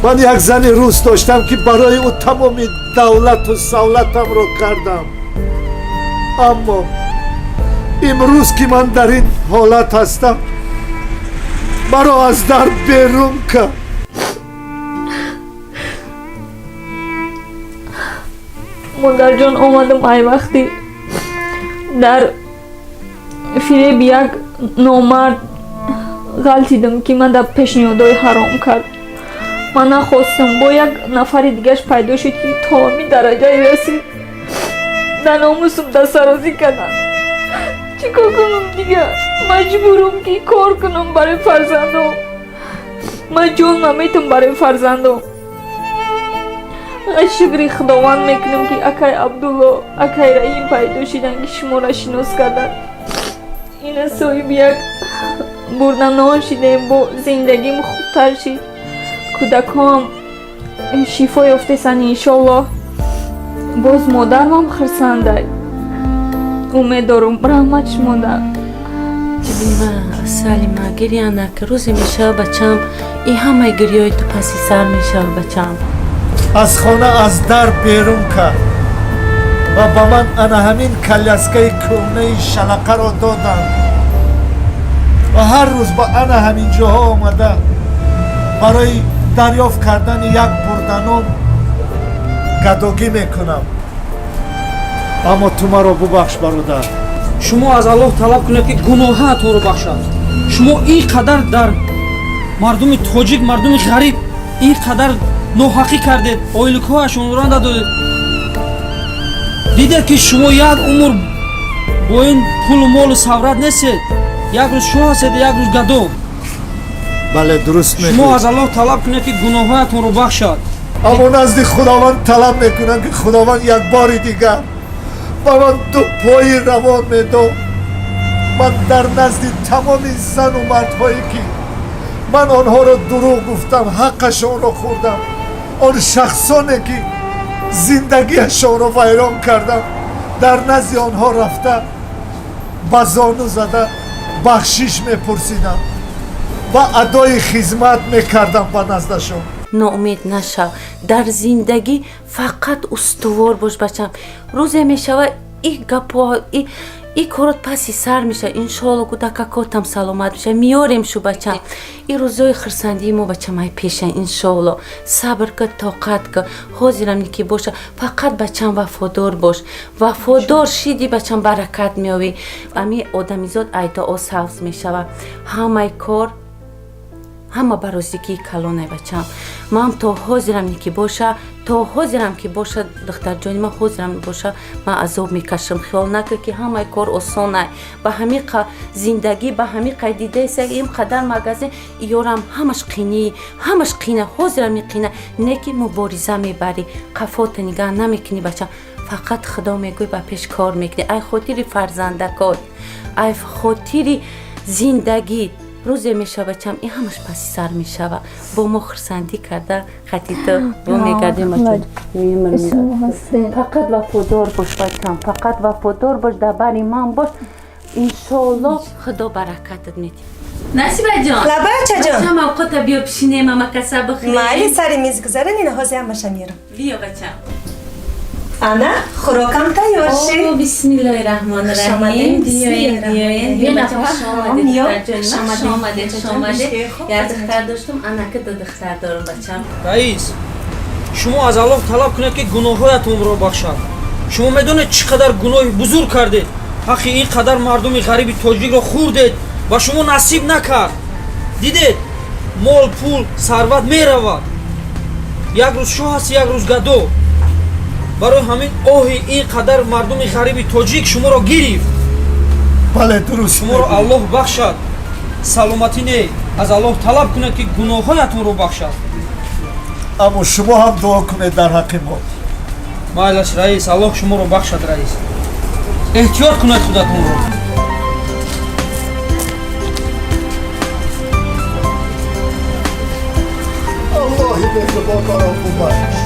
ман як зани рус доштам, ки барои ӯ тамоми давлату савлатамро кардам. Аммо имрӯз ки ман дар ин ҳолат ҳастам, маро аз дар берун кард. Модарҷон, омадам ай вақти дар фиреби як номард ғалтидам, ки ман дар пешниҳодҳои ҳаром кард. Ман нахостам, бо як нафари дигаш пайдо шуд, ки то ҳамин дараҷае расид, дар номусум дастарозӣ карданд. Чӣ кор кунам дига? Маҷбурам ки кор кунам барои фарзандом. Ман ҷон наметам барои фарзандом. Шукри Худованд мекунам, ки акай Абдулло, акай Раҳим пайдо шиданд, ки шуморо шинос карданд. Ина соҳиби як бурданон шидем, бо зиндагим хубтар шид, кӯдакҳоам шифо ёфтесанд, иншоллоҳ. Боз модармам хурсандай, умед дорум. Раҳмат шумода. Салима, гиря нака, рӯзе мешава, бачам, и ҳамаи гирёи ту паси сар мешава, бачам. Аз хона аз дар берун кард ва ба ман ана ҳамин коляскаи кӯҳнаи шалақаро доданд ва ҳар рӯз ба ана ҳамин ҷоҳо омада, барои дарёфт кардани як бурданон гадогӣ мекунам. Аммо ту маро бубахш, бародар. Шумо аз Аллоҳ талаб кунед, ки гуноҳаатонро бахшад. Шумо ин қадар дар мардуми тоҷик, мардуми ғариб ин қадар ноҳақӣ кардед, ойликҳояшонро надодед. Дидед, ки шумо як умр бо ин пулу молу саврат нестед. Як рӯз шоҳ ҳастед, як рӯз гадо. Бале, дуруст. Шумо аз Аллоҳ талаб кунед, ки гуноҳҳоятонро бахшад. Аммо назди Худованд талаб мекунам, ки Худованд як бори дигар ба ман ду пои равон медод. Ман дар назди тамоми зану мардҳое, ки ман онҳоро дурӯғ гуфтам, ҳаққашонро хӯрдам, он шахсоне, ки зиндагиашонро вайрон кардам, дар назди онҳо рафта, ба зону зада бахшиш мепурсидам ва адои хизмат мекардам ба наздашон. Ноумед нашав дар зиндагӣ, фақат устувор бош, бачам. Рӯзе мешава, и гапҳо, и корот паси сар мешава, иншоалло. Кӯдакакотам саломат мешава, меёрем шу, бачам. И рӯзои хурсандии мо, бачам, ай пеша, иншоалло. Сабр ка, тоқат ка, ҳозирам ки боша. Фақат, бачам, вафодор бош. Вафодор шиди, бачам, баракат меёвӣ. Ами одамизод айдоо савз мешава. Ҳамаи кор, ҳама ба розигии калонай, бачам. Ман то ҳозирам ки боша, то ҳозирам ки боша, духтарҷони ман, ҳозирам боша, ман азоб мекашам. Хиёл накар, ки ҳамаи кор осонай. Ба ҳамиқа зиндагӣ, ба ҳамиқа дидаеса, ин қадар магазин ёрам, ҳамаш қинӣ, ҳамаш қина, ҳозирам қина. Не ки мубориза мебарӣ, қафота нигаҳ намекунӣ, бачам. Фақат Худо мегӯй, ба пеш кор мекунӣ, ай хотири фарзандакот, ай хотири зиндагӣ. Рӯзе мешава, бачам, ин ҳамаш паси сар мешава. Бо мо хурсандӣ карда, хати ту бо мегардем. Фақат вафодор бош, бачам, фақат вафодор бош, дар бари ман бош, иншоалло, Худо баракатат медиҳад. Насибаҷон. Лабай, ачаҷон. Бачам, авқота биё, пишинем, амакаса бихӯрем. Майли, сари миз гузарен, ина ҳозир ҳамаша меёрам. Биё, бачам. Ана, хӯрокам тайёр шид. Бисмиллоҳи раҳмони раҳим. Биёед, биёед, биё, бачам, хуш омадед, духтарҷон, хуш омадед, хуш омадед. Як духтар доштум, анака ду духтар дорам, бачам. Раис, шумо аз Аллоҳ талаб кунед, ки гуноҳҳоятонро бахшад. Шумо медонед, чӣ қадар гуноҳи бузург кардед? Ҳаққи ин қадар мардуми ғариби тоҷикро хӯрдед ва шумо насиб накард. Дидед, мол, пул, сарват меравад. Як рӯз шоҳ ҳаст, як рӯз гадо. Барои ҳамин оҳи ин қадар мардуми ғариби тоҷик шуморо гирифт. Бале, дуруст. Шуморо Аллоҳ бахшад. Саломатӣ не, аз Аллоҳ талаб кунед, ки гуноҳҳоятонро бахшад. Аммо шумо ҳам дуо кунед дар ҳаққи мо. Майлаш, раис, Аллоҳ шуморо бахшад. Раис, эҳтиёт кунед худатонро. Аллоҳи меҳрубон маро бубахш.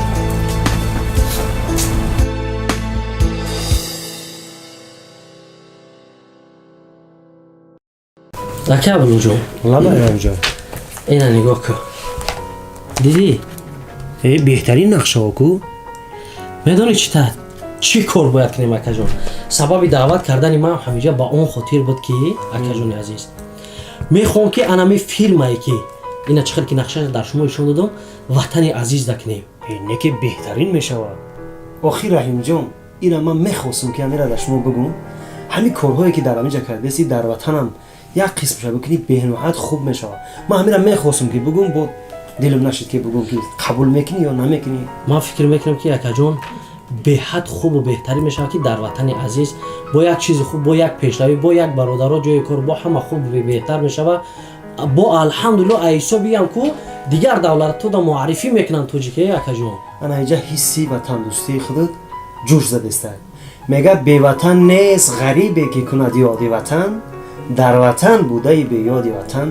Ака Абдулҷон. Лабай, Раҳимҷон. Ина нигоҳ кун, дидӣ? Э, беҳтарин нақшаҳо ку. Медонӣ, чӣ та чӣ кор бояд кунем, акаҷон? Сабаби даъват кардани ман ҳамиҷа ба он хотир буд, ки, акаҷони азиз, мехоҳам, ки анами фирмае, ки ина чӣ хел ки нақша дар шумо ишон додам, ватани азиз дакунем. Не ки беҳтарин мешавад. Охир, Раҳимҷон, ира ман мехостум, ки ҳамира дар шумо бигӯм. Ҳамин корҳое, ки дар ҳаминҷа кардаси, дар ватанам як қисмша бикунӣ, беҳноҳат хуб мешавад. Ман ҳамира мехостум, ки бигӯм, бо дилам нашид, ки бигӯм, ки қабул мекунӣ ё намекунӣ. Ман фикр мекунам, ки, акаҷон, беҳад хубу беҳтарин мешавад, ки дар ватани азиз бо як чизи хуб, бо як пешравӣ, бо як бародаро ҷои кор, бо ҳама хуб беҳтар мешавад. Бо алҳамдулилло, айҳисобиам ку дигар давлатҳода муаррифӣ мекунанд тоҷике, акаҷон. Ана инҷа ҳисси ватандӯстии худат ҷӯш задеста. Мега, беватан нест ғарибе, ки кунад ёди ватан, дар ватан будаи беёди ватан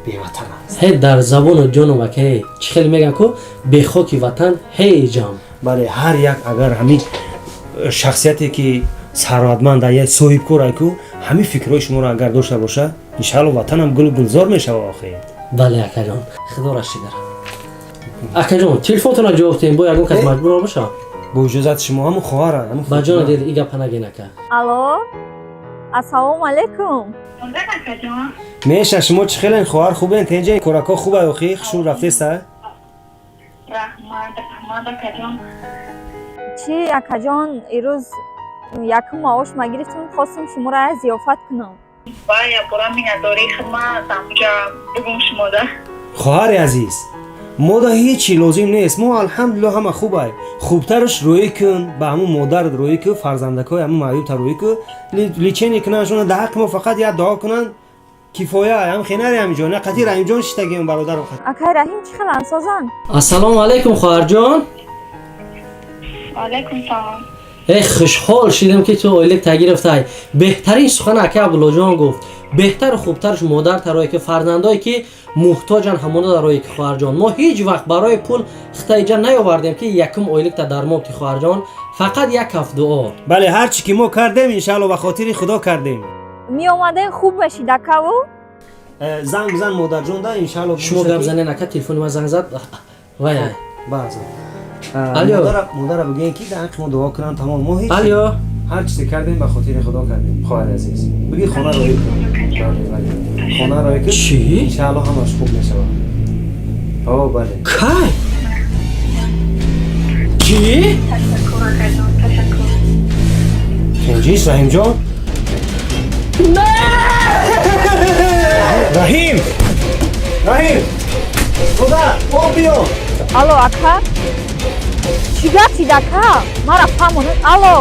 беватан аст. Ҳе, дар забону ҷону, ака, чӣ хеле мегӯянд ку, бехоки ватан ҳеҷам. Бале, ҳар як агар ҳамин шахсияте, ки сарватманд, я соҳибкор ку, ҳамин фикрҳои шуморо агар дошта боша, иншаалло, ватанам гулу гулзор мешава охир. Бале, акаҷон, худоро шукр. Акаҷон, телефонтонро ҷавоб диҳем, бо ягон кас маҷбур боша. Бо иҷозати шумо, ҳамун хоҳара. Ба ҷони дил, и гапа нагин, ака. Алло, ассалому алайкум. Меша, шумо чӣ хелен, хоҳар, хубен? Тенҷа, корако хубай? Охи хушум рафтеста? Раҳмат, раҳмат, акаҷон. Чӣ, акаҷон, ирӯз Якум маош ма гирифтам, хостам шуморо як зиёфат кунам. Ва якбора миннатдории хидмат амҷа бугум шумода. Хоҳари азиз, мода ҳеҷ чи лозим нест, мо алҳамдулилло ҳама хубай. Хубтараш рӯӣ кун, ба ҳамун модарат рӯӣ кун, фарзандакҳои ҳамун маъюбта рӯӣ кун, лечение кунаншона. Дар ҳаққи мо фақат як дуо кунанд, кифоя. Ҳам хенари ҳамиҷон, на қатӣ Раҳимҷон шиштагием, бародарам. Акай Раҳим, чӣ хел ансозанд? Ассалому алайкум, хоҳарҷон. Алайкум салом. Э, хушҳол шидам, ки ту ойлик тагирифтай. Беҳтарин сухан ака Абдуллоҷон гуфт: беҳтару хубтарш модар тарое, ки фарзандое, ки муҳтоҷан, ҳамона дарое, ки хоҳарҷон, мо ҳеҷ вақт барои пул хитаиҷа наёвардем, ки якум ойликта дар мобти. Хоҳарҷон, фақат як ҳафт дуо. Бале, ҳар чӣ ки мо кардем, иншаалло, ба хотири Худо кардем. Меомадем, хуб мешид, акаву. Занг бизан модарҷон да, иншаалло. Шумо гап занен, ака, телефони ман занг зад. Вай. Баъзан. Алё. Модара бигӯен, ки дар ҳаққи мо дуо кунанд, тамом. Мо ҳеҷ Алё. ҳар чизе кардем, ба хотири Худо кардем. Хоҳари азиз, бигӣ хона роӣ кун. Бале, бале, хона роӣ кун. Чӣ? Иншаалло, ҳамаш хуб мешавад. О, бале. Кай? Чӣ? Ташаккур, акаҷон, ташаккур. Тинҷиш, Раҳимҷон? Раҳим, Раҳим, модар, об биё. Алло, ака, чӣ гап шид, ака? Мара фаҳмонед, алло.